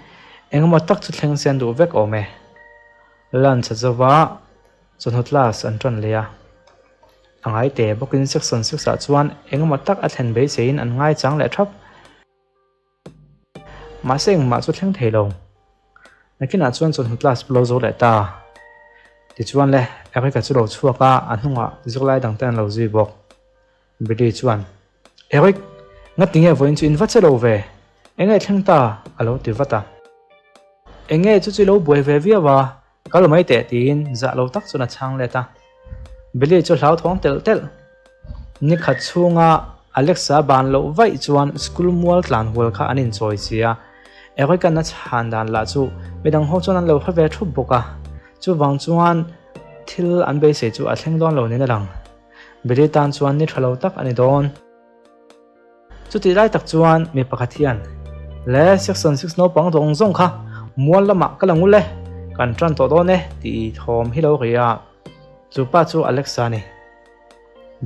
engemaw tak chu thleng se an duh vek awm e. Lunch a zova chawhnu class an ṭan leh a. A ngai te bawkin section six-ah chuan engemaw tak a thlen beiseiin an ngaichang leh ṭhap. Mahse engmah chu thleng thei lo. Nakinah chuan chawhnu class lo zo leh ta. Tichuan le, Eric-a chu lo chhuak a, a hnungah zirlai dangte an lo zui bawk. Billy chuan, Eric, ngati nge vawiin chu in va che lo ve? Eng nge thleng ta? a lo ti vat a. Eng nge chu chu i lo buai ve viau a, kal mai teh tiin zah lo tak chuan a chhang let a. Billy chu hlauthawng telh telh. Ni khat chhunga Alexa ban loh vaih chuan school mual tlan hual kha an inchawi si a. Eric-a'n a chhan dan lah chu midang ho chuan an lo hre ve thup bawk a. Chuvang chuan thil an beisei chu a thleng dawn lo niin a lang. Billy tan chuan ni tha lo tak a ni dawn. Chutih lai tak chuan mi pakhat hian, Le, Section 6 naupang zawng zawng kha mual lamah ka la ngul e, kan tan tawh dawn e tih thawm hi lo ri a. Chu pa chu Alexa a ni.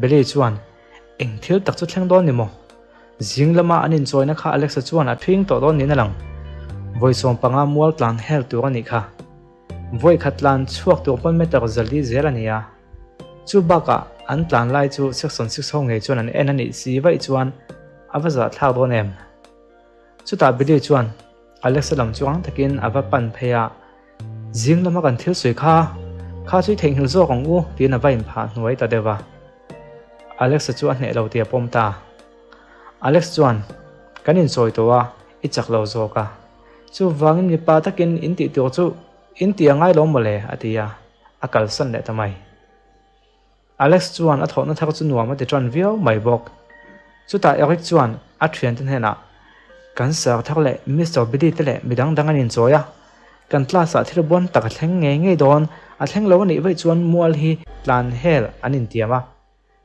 Billy chuan, Eng thil tak chu thleng dawn ni maw? Zing lama an inchawina kha Alexa chuan a thing tawh dawn niin a lang. Vawi 15 mual tlan hel tur a nih kha. Vawi khat tlan chhuak tur pawn meter zali zel a ni a. Chu bakah an tlan lai chu Section 6 ho ngei chuan an en a nih si vaih chuan a va zah thlak dawn em? Chutah Billy chuan Alexa lam chu ang takin a va pan phei a, Zing lama kan thil sawi kha, kha chu i theihnghilh zawk ang u tiin a va inphah hnuai ta deuh a. Alexa chu a hneh lo tih a pawm ta. Alex chuan, Kan insawi tawh a, i chak lo zawk a. Chuvangin mipa takin in tih tur chu in tih a ngai lo mawle a ti a. A kalsan leh ta mai. Alex chuan a thawhna thar chu nuam a ti tan viau mai bawk. Chutah Eric chuan a thiante hnenah, Kan sir thar leh Mister Billy te leh midang dang an inchawi a, kan class ah thil bawn tak a thleng ngei ngei dawn, a thleng lo a nih vaih chuan mual hi tlan hel an intiam a.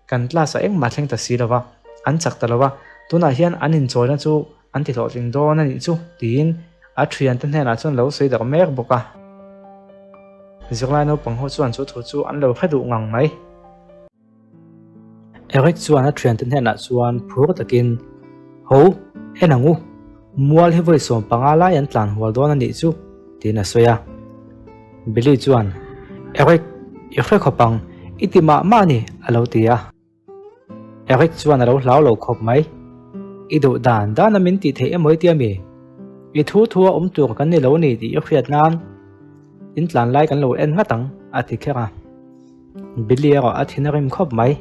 Kan class ah engmah thleng ta si lova, an chak ta lova, tunah hian an inchawina chu an ti hlawhtling dawn a nih chu tiin a thiante hnenah chuan lo sawi darh mek bawk a. Zirlai naupang ho chuan chu thu chu an lo hre duh ngang mai. Eric chuan a thiante hnenah chuan phur takin, Ho, en ang u, mual hi vawi 15 lai an tlan hual dawn a nih chu, tiin a sawi a. Billy chuan, Eric, i hre khawp ang, i ti mah mah a ni, a lo ti a. Eric chuan a lo hlau lo khawp mai. I duh dan dan a min tih theih emaw i tia mi? I thu thu a awm tur kan ni lo ni tih i hriat nan in tlan lai kan lo en ngat ang, a ti kher a. Billy erawh a thin a rim khawp mai.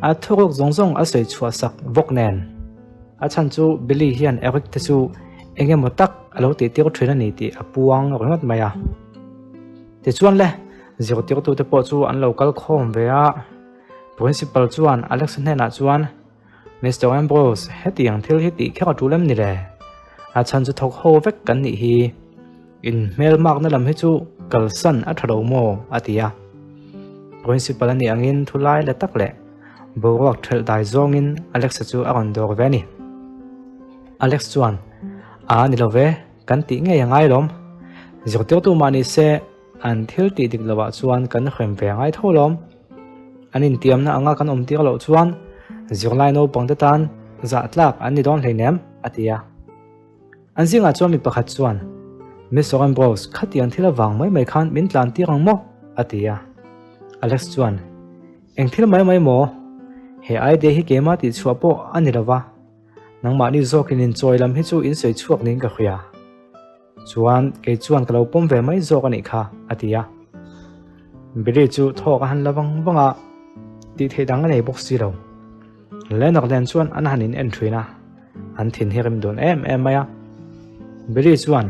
A thuruk zawng zawng a sawi chhuah sak bawk nen. A chhan chu Billy hian Eric te chu eng emaw tak a lo tih tir thin a ni tih a puang ringawt mai a. Tichuan le, zirtirtute pawh chu an lo kal khawm ve a. Principal chuan Alex hnenah chuan, Mister Ambrose, hetiang thil hi tih kher a tul em ni le? A chhan chu thawk ho vek kan nih hi. In hmelmakna lam hi chu kalsan a tha lo maw? a ti a. Principal a nih angin thu lai la tak leh boruak thelh dai zawngin Alex-a chu a rawn dawr ve a ni. Alex chuan, A ni lo ve, kan tih ngei a ngai lawm. Zirtirtu mah ni se, an thil tih dik lovah chuan kan hrem ve a ngai tho lawm. An intiamna anga kan awm tir loh chuan zirlai naupangte tan zah tlak an ni dawn hleinem, a ti a. An zingah chuan mi pakhat chuan, Mister Ambrose, khatiang thil avang mai mai khan min tlan tir ang maw? a ti a. Alex chuan, Eng thil mai mai maw? He idea hi keimah tih chhuah pawh a ni lova, nangmahni zawkin inchawi lam hi chu in sawi chhuak niin ka hria. Chuan kei chuan ka lo pawm ve mai zawk a nih kha, a ti a. Billy chu thawk a han la vang vang a, tih theih dang a nei bawk si lo. Leonard nen chuan an han in en thin a, an thin hi rim dun em em mai a. Billy chuan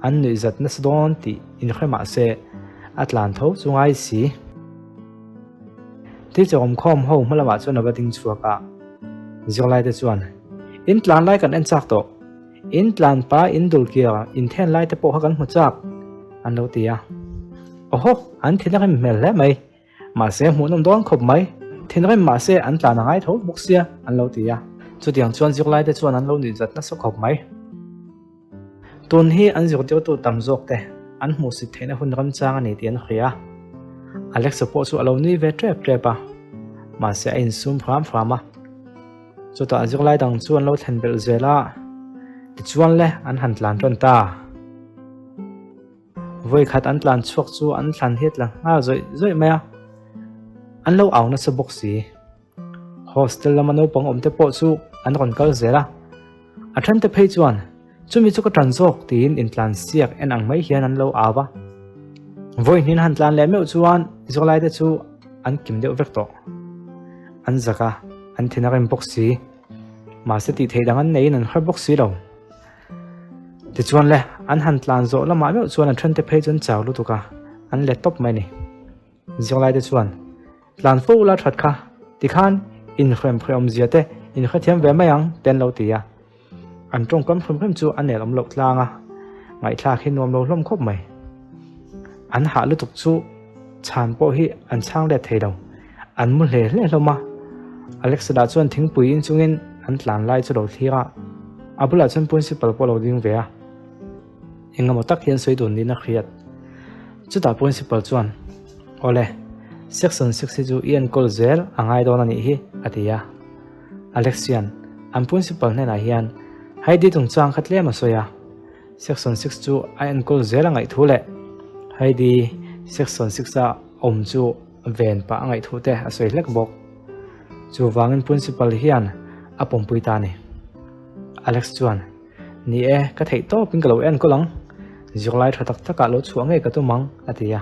an nuih zat nasa dawn tih inhre mah se a tlan tho chu ngai si. Teacher awmkhawm ho hma lamah chuan a va ding chhuak a. Zirlaite chuan, In tlan lai kan en chak tawh. In tlan pa in dul kia in then lai te pawh kha kan hmu chak, an lo ti a. Awhaw, an thinrim hmel hle mai. Mahse hmuhnawm dawn khawp mai. Thinrim mahse an tlan a ngai tho bawk sia, an lo ti a. Chutiang chuan zirlaite chuan an lo nuihzat nasa khawp mai. Tun hi an zirtirtu tam zawk te an hmuhsit theihna hun ramchang a ni tih an hria. Alexa pawh chu a lo nui ve tep tep a, mahse a insum hram hram a. Chutah zirlai dang chu an lo thlen belh zel a, tichuan le an han tlan tawn ta. Vawikhat an tlan chhuak chu an thlan hi a tla nghal zawih zawih mai a, an lo au nasa bawk si. Hostel lama naupang awmte pawh chu an rawn kal zel a, a thente phei chuan chumi chu ka tan zawk tiin intlan siak en ang mai hian an lo au a. Vawihnin han tlan leh meuh chuan zirlaite chu an kim deuh vek tawh. An zak a, an thin a rem bawk si. Mahse tih theih dang an neiin an har bawk si lo. Tichuan le, an han tlan zawh lamah meuh chuan an thente phei chu an chau lutuk a, an let tawp mai a ni. Zirlaite chuan Tlan fo ula that kha, tikhan inhrem hreawmzia te inhrethiam ve mai ang te an lo ti a. An tawngkam hrim hrim chu a nel awm loh tlang a, ngaihthlak hi nuam lo hlawm khawp mai. An hah lutuk chu chhan pawh hi an chhang let thei lo, an mu hle hle hlawm a. Alexander chuan thingpui in chungin an tlan lai chu lo thlir a, a bulah chuan principal pawh a lo ding ve a. Engemaw tak hian sawi dun niin a hriat. Chutah principal chuan, Awle, section 6 hi chu i enkawl zel a ngai dawn a nih hi, a ti a. Alex hian an principal hnenah hian Heidi chungchang kha tlem a sawi a, section 6 chu a enkawl zel a ngaih thu leh Heidi section 6 a awm chu ven pah a ngaih thu te a sawi hlek bawk. Chuvangin principal hian a pawmpui ta a ni. Alex chuan. Ni e, ka theih tawpin ka lo enkawl ang. Zirlai tha tak takah lo chhuah ngei ka tum ang, a ti a.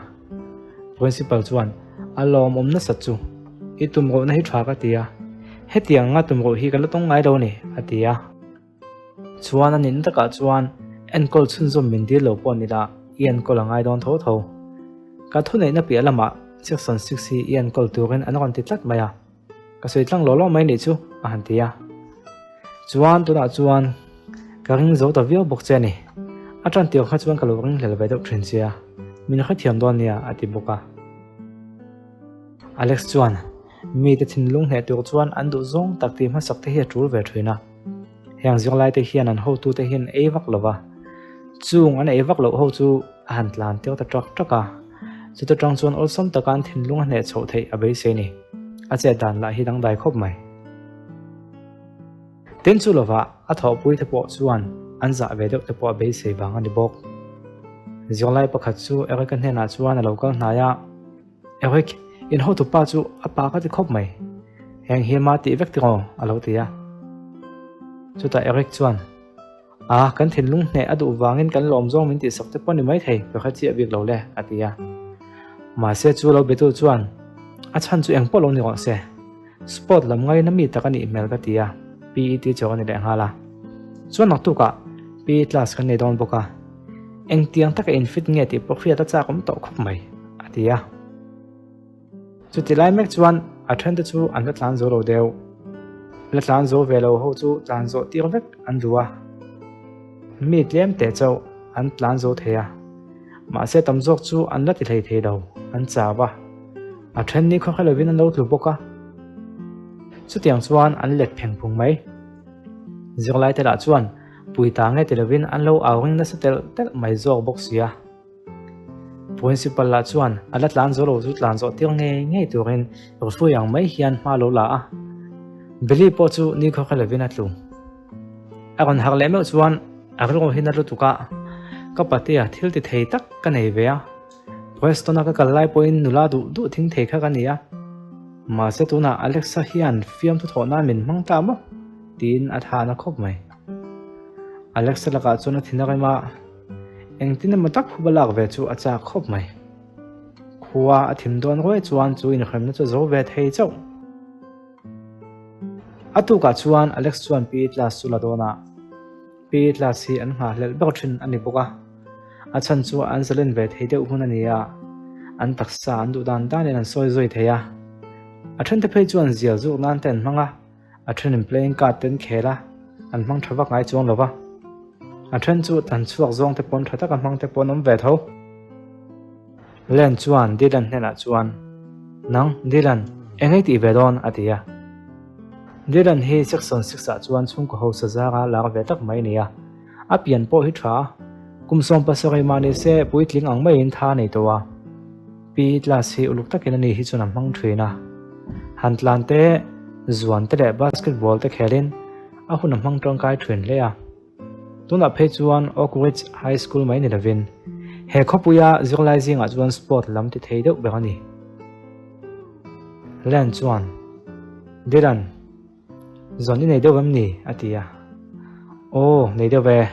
Principal chuan, A lawmawm nasat chu. I tumruhna hi tha ka ti a. Hetiang anga tumruh hi ka la tawng ngai lo a ni, a ti a. Chuan a nihna takah chuan enkawl chhunzawm min dil lo pawh ni la, i enkawl a ngai dawn tho tho. Ka thuneihna piah lamah Section 6 hi i enkawl turin an rawn ti tlat mai a. Ka sawi tlang law law mai nih chu, a han ti a. Chuan tunah chuan ka ring zo ta viau bawk che a ni. A tan tir kha chuan ka lo ring hlel ve deuh thin sia, min hrethiam dawn nia, a ti bawk a. Alex chuan mite thinlung hneh tur chuan an duh zawng tak tih hmasak te hi a tul ve thin a. Heng zirlaite hian an hotute hian ei vak lo va, chung an ei vak loh ho chu a han tlan tir ta trak trak a, chuta tang chuan awlsam taka an thinlung a hneh chhoh theih a beisei ni. A chet dan lah hi dangdai khawp mai. Tin chu lovah a thawhpui te pawh chuan an zah ve deuh te pawh a beisei vang a ni bawk. Zirlai pakhat chu Eric-a hnenah chuan a lo kal hnai a. Eric, in hotupa chu a pa ka ti khawp mai. Heng hi ma tih vek tiraw? a lo ti a. Chutah Eric chuan, A, kan thinlung hneh a duh vangin kan lawm zawng min tihsak te pawh ni mai thei, ka hre chiah bik lo le, a ti a. Mahse chu lo betu chuan, A chhan chu engpawh lo ni rawh se. Sport lam ngaina mi tak a nih hmel ka ti a, PE teacher a ni leh nghal a. Chuan naktukah PE class kan nei dawn bawk a. Engtiang taka infit nge tih pawh hriat a chak awm tawh khawp mai, a ti a. Chuti lai mek chuan a thente chu an la tlan zo lo deuh. La tlan zo ve lo ho chu tlan zawh tir vek an duh a. Mi tlem teh chauh an tlan zo thei a. Mahse tam zawk chu an la ti hlei thei lo, an chau a. A then ni khawkhe lovin an lo tlu bawk a. Chutiang chuan an let pheng phung mai. Zirlaite lah chuan Pui ta nge ti lovin an lo au ring nasa telh telh mai zawk bawk si a. Principal lah chuan a la tlan zo lo chu tlan zawh tir ngei ngei turin rufui ang mai hian hma lo la a. Billy pawh chu nikhua kha lovin a tlu. A rawn harh leh meuh chuan a rilru hi na lutuk a, Ka patea thil ti thei tak ka nei ve a, Preston-a ka kal lai pawhin nula duh duh thing thei kha ka ni a. Mahse tunah Alexa hian fiamthu thawh nan min hmang ta maw? tiin a tha na khawp mai. Alexa lakah chuan a thin a rem a, engtin emaw tak phuba lak ve chu a chak khawp mai. Khua a thim dawn ruai chuan chu inhremna chu a zo ve thei chauh. A tukah chuan Alex chuan PE class chu la dawn a, PE class hi an nghahhlelh ber thin a ni bawk a, a chhan chu an zalen ve thei deuh hun a ni a, an taksa an duh dan danin an sawi zui thei a. A thente phei chuan zial zuk nan te an hmang a, a thenin playing card te an khel a, an hmang tha vak ngai chuang lo va. A then chu tan chhuak zawng te pawn tha taka hmang te pawh an awm ve tho. Len chuan Dylan hnenah chuan, Nang, Dylan, eng ei tih ve dawn? a ti a. Dylan hi Section Six-ah chuan chhungkaw hausa zanga lar ve tak mai a ni a. A pian pawh hi tha a, kum 17 mah ni se puitling ang maiin tha a nei tawh a. PE class hi uluk takin ani hi chuan a hmang thin a. Han tlan te, zuan te leh basketball te khelin a hun a hmang tangkai thin hle a. Tunah phei chuan Oak Ridge High School mai ni lovin he khawpuia zirlai zingah chuan sport lam ti thei deuh ber a ni. Len chuan, Dylan, Zawn i nei deuh em ni? a ti a. Aw, nei deuh e.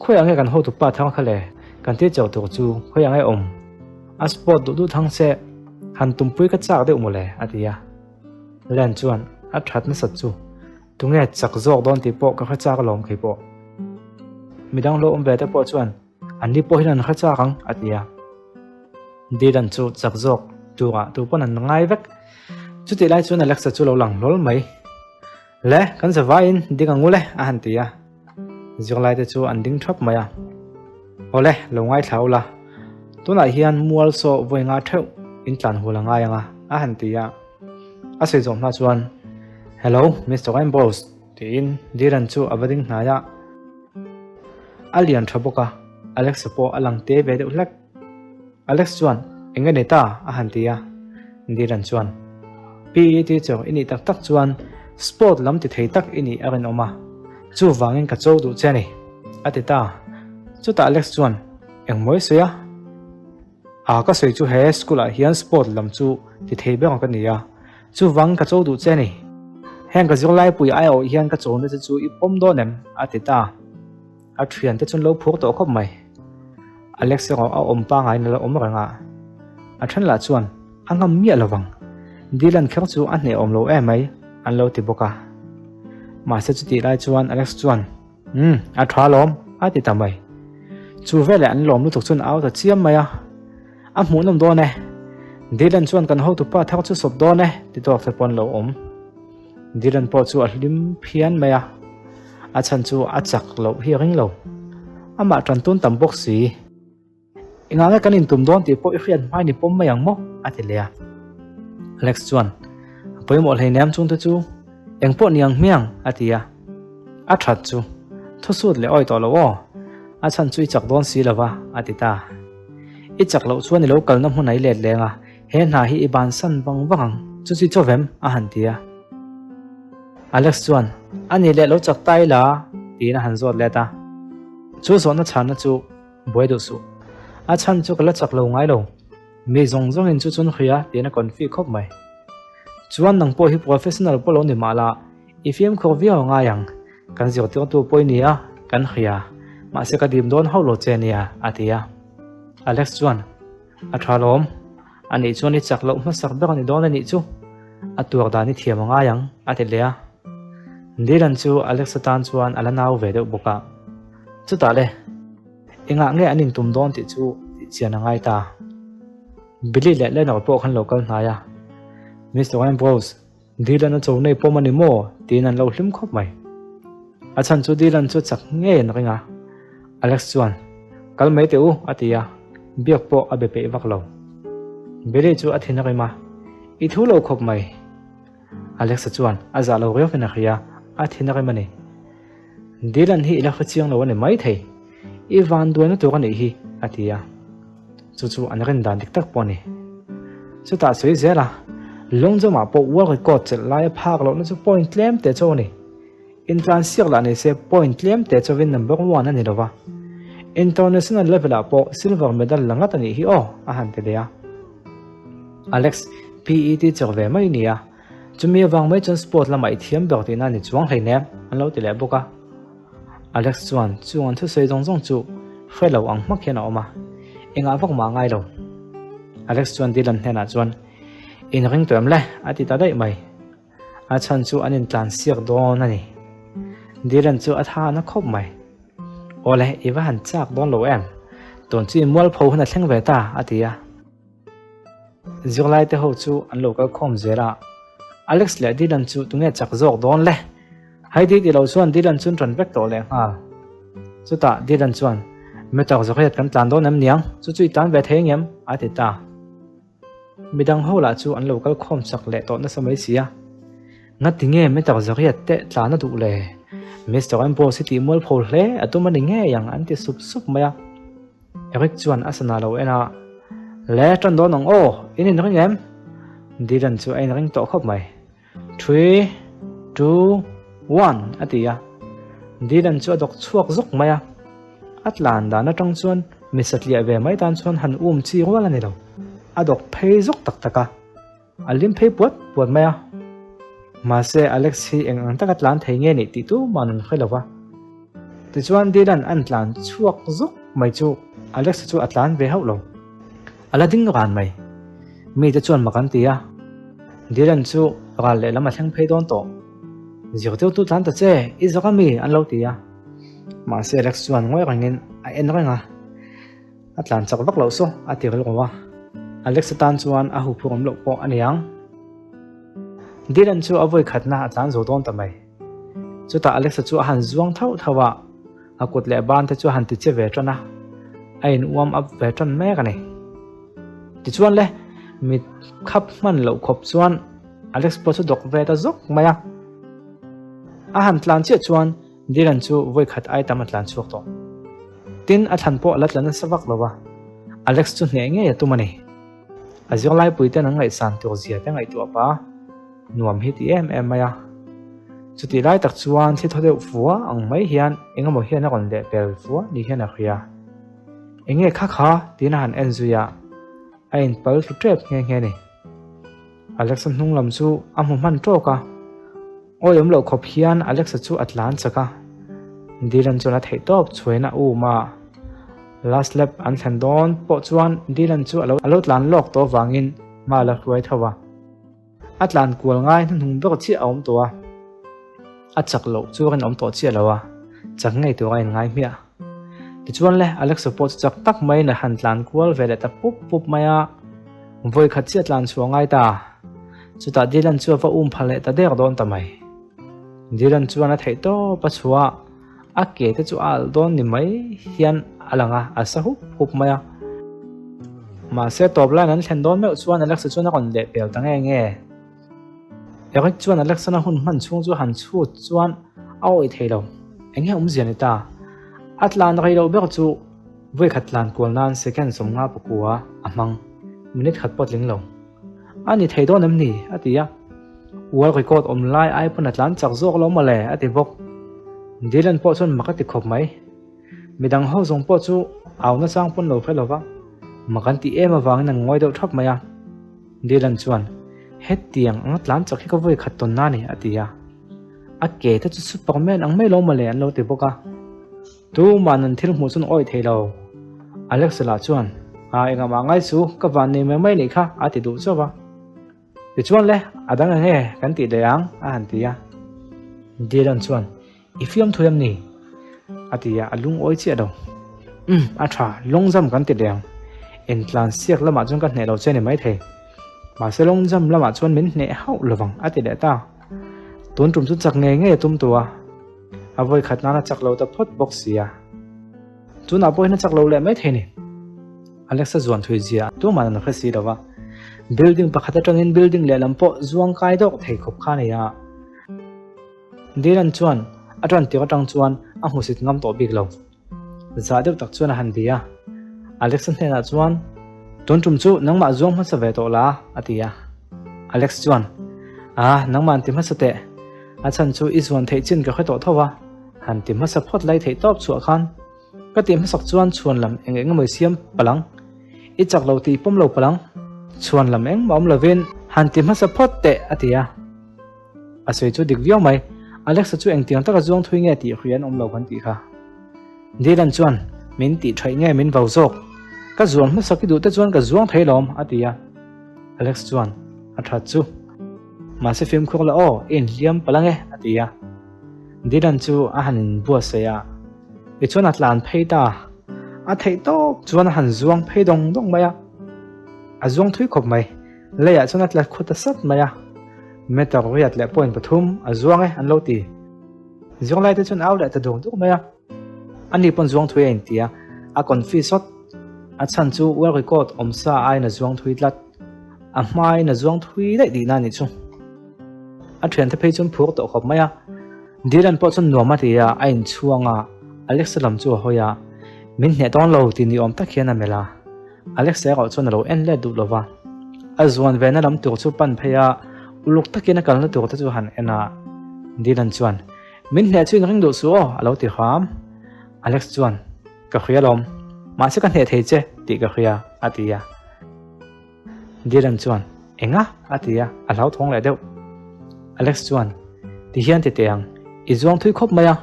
Khawiah nge kan hotu pa thang kha le? Kan ti chauh tur chu khawiah nge awm? A sport duh duh thang se, han tumpui ka chak deuh mawle, a ti a. Len chuan a that nasat chu tunge chak zawk dawn tih pawh ka hre chak alawm kei pawh. Midang lo awm ve te pawh chuan an ni pawh hian an hre chak ang, a ti a. Dylan chu chak zawk turah tu pawn an ngai vek. Chutih lai chuan Alexa chu lo lang hlawl mai. Le, kan za vaiin ding ang ule, a han ti a. Zirlai te chu an ding thap mai a. Awle, lo ngaithla ula. Tunah hian mual saw vawi nga theuh in tlan hul a ngai ang a, a han ti a. A sawi zawh hma chuan, Hello, Mister Ambrose, tiin Dylan chu a va ding hnai a. A lian tha bawk a, Alexa pawh a lang te ve deuh hlek. Alex chuan, Eng nge ni ta? a han ti a. Dylan chuan, PE teacher i nih tak tak chuan sport lam ti thei tak i nih a rinawm a, chuvangin ka cho duh che a ni, a ti ta. Chutah Alex chuan, Eng mawi sawi a? A, ka sawi chu he school ah hian sport lam chu ti thei ber ka ni a, chuvangin ka cho duh che a ni. Heng ka zirlaipui aiawh hian ka chona che chu i pawm dawn em? a ti ta. A thiante chuan lo phur tawh khawp mai. Alex erawh a awm pangai na la awm reng a. A then lah chuan a ngam miah lo vang. Dylan kher chu a hneh awm lo em mai an lo ti bawk a. Mahse chutih lai chuan Alex chuan Umm, a tha lawm a ti ta mai. Chu veleh an lawm lutuk chuan a au ta chiam mai a. A hmuhnawm dawn e. Dylan chuan kan hotupa thar chu sawp dawn e ti tawk te pawh an lo awm. Dylan pawh chu a hlim phian mai a, a chhan chu a chak loh hi a ring lo. Amah tan tun tam bawk si. Engah nge kan intum dawn tih pawh i hriat hmai ni pawm mai ang maw? a ti leh a. Alex chuan, A pawimawh hleinem chungte chu eng pawh ni ang hmiang, a ti a. A that chu, thu sut leh awi tawh lo aw, a chhan chu i chak dawn si lo va, a ti ta. I chak loh chuan i lo kalna hmun a i let leng a, He hna hi i bansan vang vang ang, chu chu i chaw vem? a han ti a. Alex chuan, A nih leh lo chak ta ila? tiin a han zawt let a. Chu zawhna chhanna chu buai duh suh. A chhan chu ka la chak lo ngai lo. Mi zawng zawngin chu chun hria tiin a confi khawp mai. Chuan nang pawh hi professional pawh lo ni mah la, i fimkhur viau a ngai ang. Kan zirtirtu pawh i ni a, kan hria. Mahse ka dim dawn hauh lo che nia, a ti a. Alex chuan, A tha lawm. A nih chuan i chak loh hmasak ber a ni dawn a nih chu. A tuar dan i thiam a ngai ang, a ti leh a. Dylan chu Alex atan chuan a la nau ve deuh bawk a. Chutah le, engah nge an intum dawn tih chu tih chian a ngai ta. Billy leh Lenore pawh khan lo kal hnai a. Mister Ambrose, Dylan a cho nei pawm a ni maw? tiin an lo hlim khawp mai. A chhan chu Dylan chu chak ngei an ring a. Alex chuan, Kal mai teh u, a ti a, biak pawh a be peih vak lo. Billy chu a thin a rim a, I thu lo khawp mai. Alex-a chuan a zah lo riau in a hria, a thin a rim a ni. Dylan hi i la hre chiang lo a ni maithei, i van duaina tur a nih hi, a ti a. Chu chu an rin dan dik tak pawh a ni. Chutah sawi zel a, Lawngzawmah pawh world record chelh laia phak lohna chu point tlem teh chauh a ni. Intlansiak lah ni se point tlem teh chauhin number one a ni lo va. International level ah pawh silver medal la ngat a nih hi aw, a han ti leh a. Alex, PE teacher ve mai nia. Chumi avang mai chuan sport lamah i thiam ber tihna a ni chuang hleinem, an lo ti leh bawk a. Alex chuan chung an thusawi zawng zawng chu hre lo ang hmak hian a awm a, engah vak mah a ngai lo. Alex chuan Dylan hnenah chuan, In ring tawh em le? a ti ta daih mai. A chhan chu an intlan siak dawn a ni. Dylan chu a tha na khawp mai. Awle, i va han chak dawn lo em? Tun chu i mualpho hun a thleng ve ta, a ti a. Zirlaite ho chu an lo kal khawm zel a. Alex leh Dylan chu tunge chak zawk dawn le? Heidi ti lo chuan Dylan chuan ṭan vek tawh leh nghal. Chutah Dylan chuan, Meter zakriat kan tlan dawn em niang? Chu chu i tlan ve thei ngem? a ti ta. Midang ho lah chu an lo kal khawm chak leh tawh nasa mai si a. Ngati nge meter zakriat te tlan a duh le? Mister Ambrose hi tih mualpho hle a tum a ni ngei ang an ti sup sup mai a. Eric chuan a sana lo en a, Le ṭan dawn ang aw, in inring em? Dylan chu a inring tawh khawp mai. Three, two, one a ti a. Dylan chu a dawk chhuak zawk mai a. A tlan dan aṭang chuan mi satliah ve mai tan chuan han um chi rual a ni lo. A dawk phei zawk tak tak a. A lim phei puat puat mai a. Mahse Alex hi eng ang taka tlan thei nge nih tih tu mah an hre lo va. Tichuan Dylan an tlan chhuak zawk mai chu Alex chu a tlan ve hauh lo. A la ding ran mai. Mite chuan mak an ti a. Dylan chu ral lehlam a thleng phei dawn tawh. Zirtirtu tlan ta che, i zawk a mi? an lo ti a. Mahse Alex chuan ngawi rengin a en reng a. A tlan chak vak loh saw a ti rilru a, Alex atan chuan a huphur awm loh pawh a ni ang. Dylan chu a vawi khatna a tlan zo dawn ta mai. Chutah Alexa chu a han zuang thauh thauh a, a kut leh ban te chu a han ti che ve tan a, a in uam up ve tan mek a ni. Tichuan le, mit khap hman loh khawp chuan Alex pawh chu dawk ve ta zawk mai a. A han tlan chiah chuan Dylan chu vawi khat ai tam a tlan chhuak tawh. Tin, a thlan pawh a la tla nasa vak lo va, Alex chu hneh ngei a tum a ni. A zirlaipui ten an ngaihsan tur zia te ngaihtuah pah a, nuam hi ti em em mai a. Chutih lai tak chuan thli thaw deuh fua ang mai hian eng emaw hian a rawn leh pel fua ni hian a hria. Enge kha kha tiin a han en zui a, a inpal thlu tep nghe nghe a ni. Alexa hnung lam chu a hmu hman tawk a, awi awm loh khawp hian Alexa chu a tlan chak a, Dylan chuan a theih tawp chhuain a um a, last lap an thlen dawn pawh chuan Dylan chu a lo tlan lawk tawh avangin hma a la hruai tho a, a tlan kual ngai hnuhnung ber chiah a awm tawh a, a chak loh chu a rinawm tawh chiah lo a, chak ngei tur a inngai hmiah. Tichuan le, Alexa pawh chu chak tak maiin a han tlan kual ve leh ta pup pup mai a. Vawi khat chiah tlan chhuah ngai ta. Chutah Dylan chu a va um pha leh ta der dawn ta mai. Dylan chuan a theih tawp a chhuah a, a ke te chu a alh dawn ni mai hian a lang a, a sa hup hup mai a. Mahse tawp laiin an thlen dawn meuh chuan Alexa chuan a rawn leh pel ta nge nge. Eric chuan Alexa-na hun hman chhung chu han chhut chuan a awih thei lo. Eng nge awmzia ni ta? A tlan rei loh ber chu Vawikhat tlan kual nan second 50 pakua a hmang, minute khat pawh tling lo. A ni thei dawn em ni? a ti a. World record awm lai ai pawn a tlan chak zawk lo mawle a ti bawk. Dylan pawh chuan mak a ti khawp mai. Midang ho zawng pawh chu au nachang pawn lo hre lo va, mak an tih em avangin an ngawi deuh thap mai a. Dylan chuan, Hetiang anga tlan chak hi ka vawikhat tawn na ni a ti a. A ke te chu Superman ang mai lo mawle an lo ti bawk a. Tuman an thil hmuh chuan awih thei lo. Alex lah chuan, A engah mah ngai chu, ka van nei mai mai nih kha, a ti duh chauh a. Tichuan le, a dang eng nge kan tih leh ang? a han ti a. Dylan chuan, I fiam thui em ni? a ti a, a lungawi chiah lo. Umm, a tha, long jump kan ti leh ang. Intlan siak lamah chuan ka hneh lo che ni maithei. Mahse long jump lamah chuan min hneh hauh lovang, a ti leh ta. Tun tum chu chak ngei ngei a tum tu a. A vawi khat nan a chak lo ta phawt bawk si a. Tunah pawh hian a chak lo leh mai thei ni. Alexa zuan thui zia tumah an hre si lo va. Building pakhat atangin building lehlam pawh zuang kai dawk thei khawp kha a ni a. Dylan chuan a tan tir atang chuan a hmusit ngam tawh bik lo. Zah deuh tak chuan a han bia. Alexa hnenah chuan, Tun tum chu nangmah zuang hmasa ve tawh la, a ti a. Alex chuan, Ah, nangmah an ti hmasa teh. A chhan chu i zuan theih chin ka hre tawh tho a, han ti hmasa phawt lai theih tawp chhuah khan. Ka ti hmasak chuan chhuan lam eng eng emaw i siam palang. I chak lo tih pawm lo palang. Chhuan lam engmah awm lovin han ti hmasa phawt teh, a ti a. A sawi chu dik viau mai, Alexa chu engtiang taka zuang thui nge tih hri an awm lo kan tih kha. Dylan chuan, Min tih thaih nge min vau zawk? Ka zuan hmasak i duh te chuan ka zuang thei lawm, a ti a. Alex chuan, A that chu. Mahse fimkhur la aw, i inhliam palh ange, a ti a. Dylan chu a han inbuatsaih a, tichuan a tlan phei ta. A theih tawp chuan a han zuang phei dawng dawng mai a. A zuang thui khawp mai. Leiah chuan a tla khut ta sat mai a. Meter riat leh point pathum a zuang e an lo ti. Zuanglai te chuan au leh ta duk duk mai a. Ani pawn zuang thui a inti a, a confi sawt. A chhan chu world record awm sa aiin a zuang thui tlat. A hmain a zuang thui daih tihna a nih chu. A thiante phei chuan phur tawh khawp mai a. Dylan pawh chuan nuam a ti a, a inchhuang a, Alexa lam chu a hawi a. Min hneh dawn lo tih ni awm tak hian a melh a. Alexa erawh chuan a lo en let duh lo va. A zuan vena lam tur chu pan phei a, uluk takin a kalna tur te chu han en a. Dylan chuan, Min hneh chu in ring duh suh aw, a lo ti hram. Alex chuan, Ka hria lawm. Mahse ka hneh thei che tih ka hria, a ti a. Dylan chuan, Enga? a ti a, a hlauthawng leh deuh. Alex chuan, Ti hian ti teh ang, i zuang thui khawp mai a,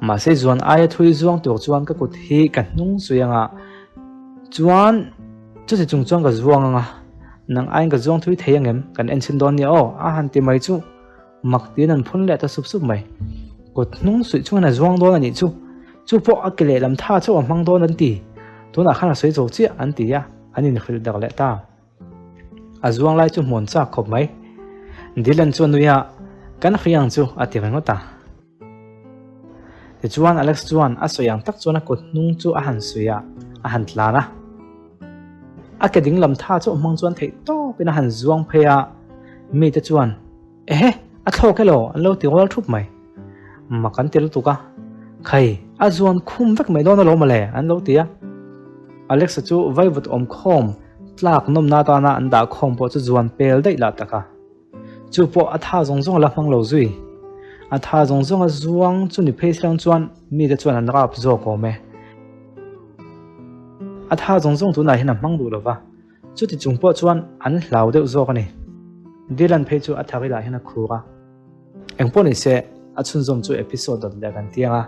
mahse zuan aia thui zuang tur chuan ka kut hi ka hnung sui anga, chuan chuti chung chuan ka zuang anga, nang aiin ka zuang thui thei angem kan en chhin dawn nia aw, a han ti mai chu. Mak tiin an phun leh ta sup sup mai. Kut hnung suih chungin a zuang dawn a nih chu. Chu pawh a ke lehlam tha chauh a hmang dawn an ti. Tunah khan a sawi zo chiah an ti a, an inhrilh darh leh ta. A zuang lai chu hmuan chak khawp mai. Dylan chu a nui a, Kan hri ang chu a ti ringawt a. Tichuan Alex chuan a sawi ang tak chuan a kut hnung chu a han suih a, a han tlan a. A ke ding lam tha chauh hmang chuan theih tawpin a han zuang phei a, mite chuan, Ehe, a thlawk elaw? an lo ti rual thup mai. Mak an ti lutuk a, Khai, a zuan khum vek mai dawn alawm mawle, an lo ti a. Alexa chu vaivut awm khawm tlak nawmna atana an dah khawm pawh chu zuan pel daih lah tak a. Chu pawh a tha zawng zawng a la hmang lo zui. A tha zawng zawng a zuang chu ni phei silang chuan mite chuan an rap zawk awm e. A tha zawng zawng tunah hian a hmang duh lo va, chuti chung pawh chuan an hlau deuh zawk a ni. Dylan phei chu a thar ilah hian a khur a. Engpawh ni se, a chhunzawm chu episode dawt leh kan tiang a.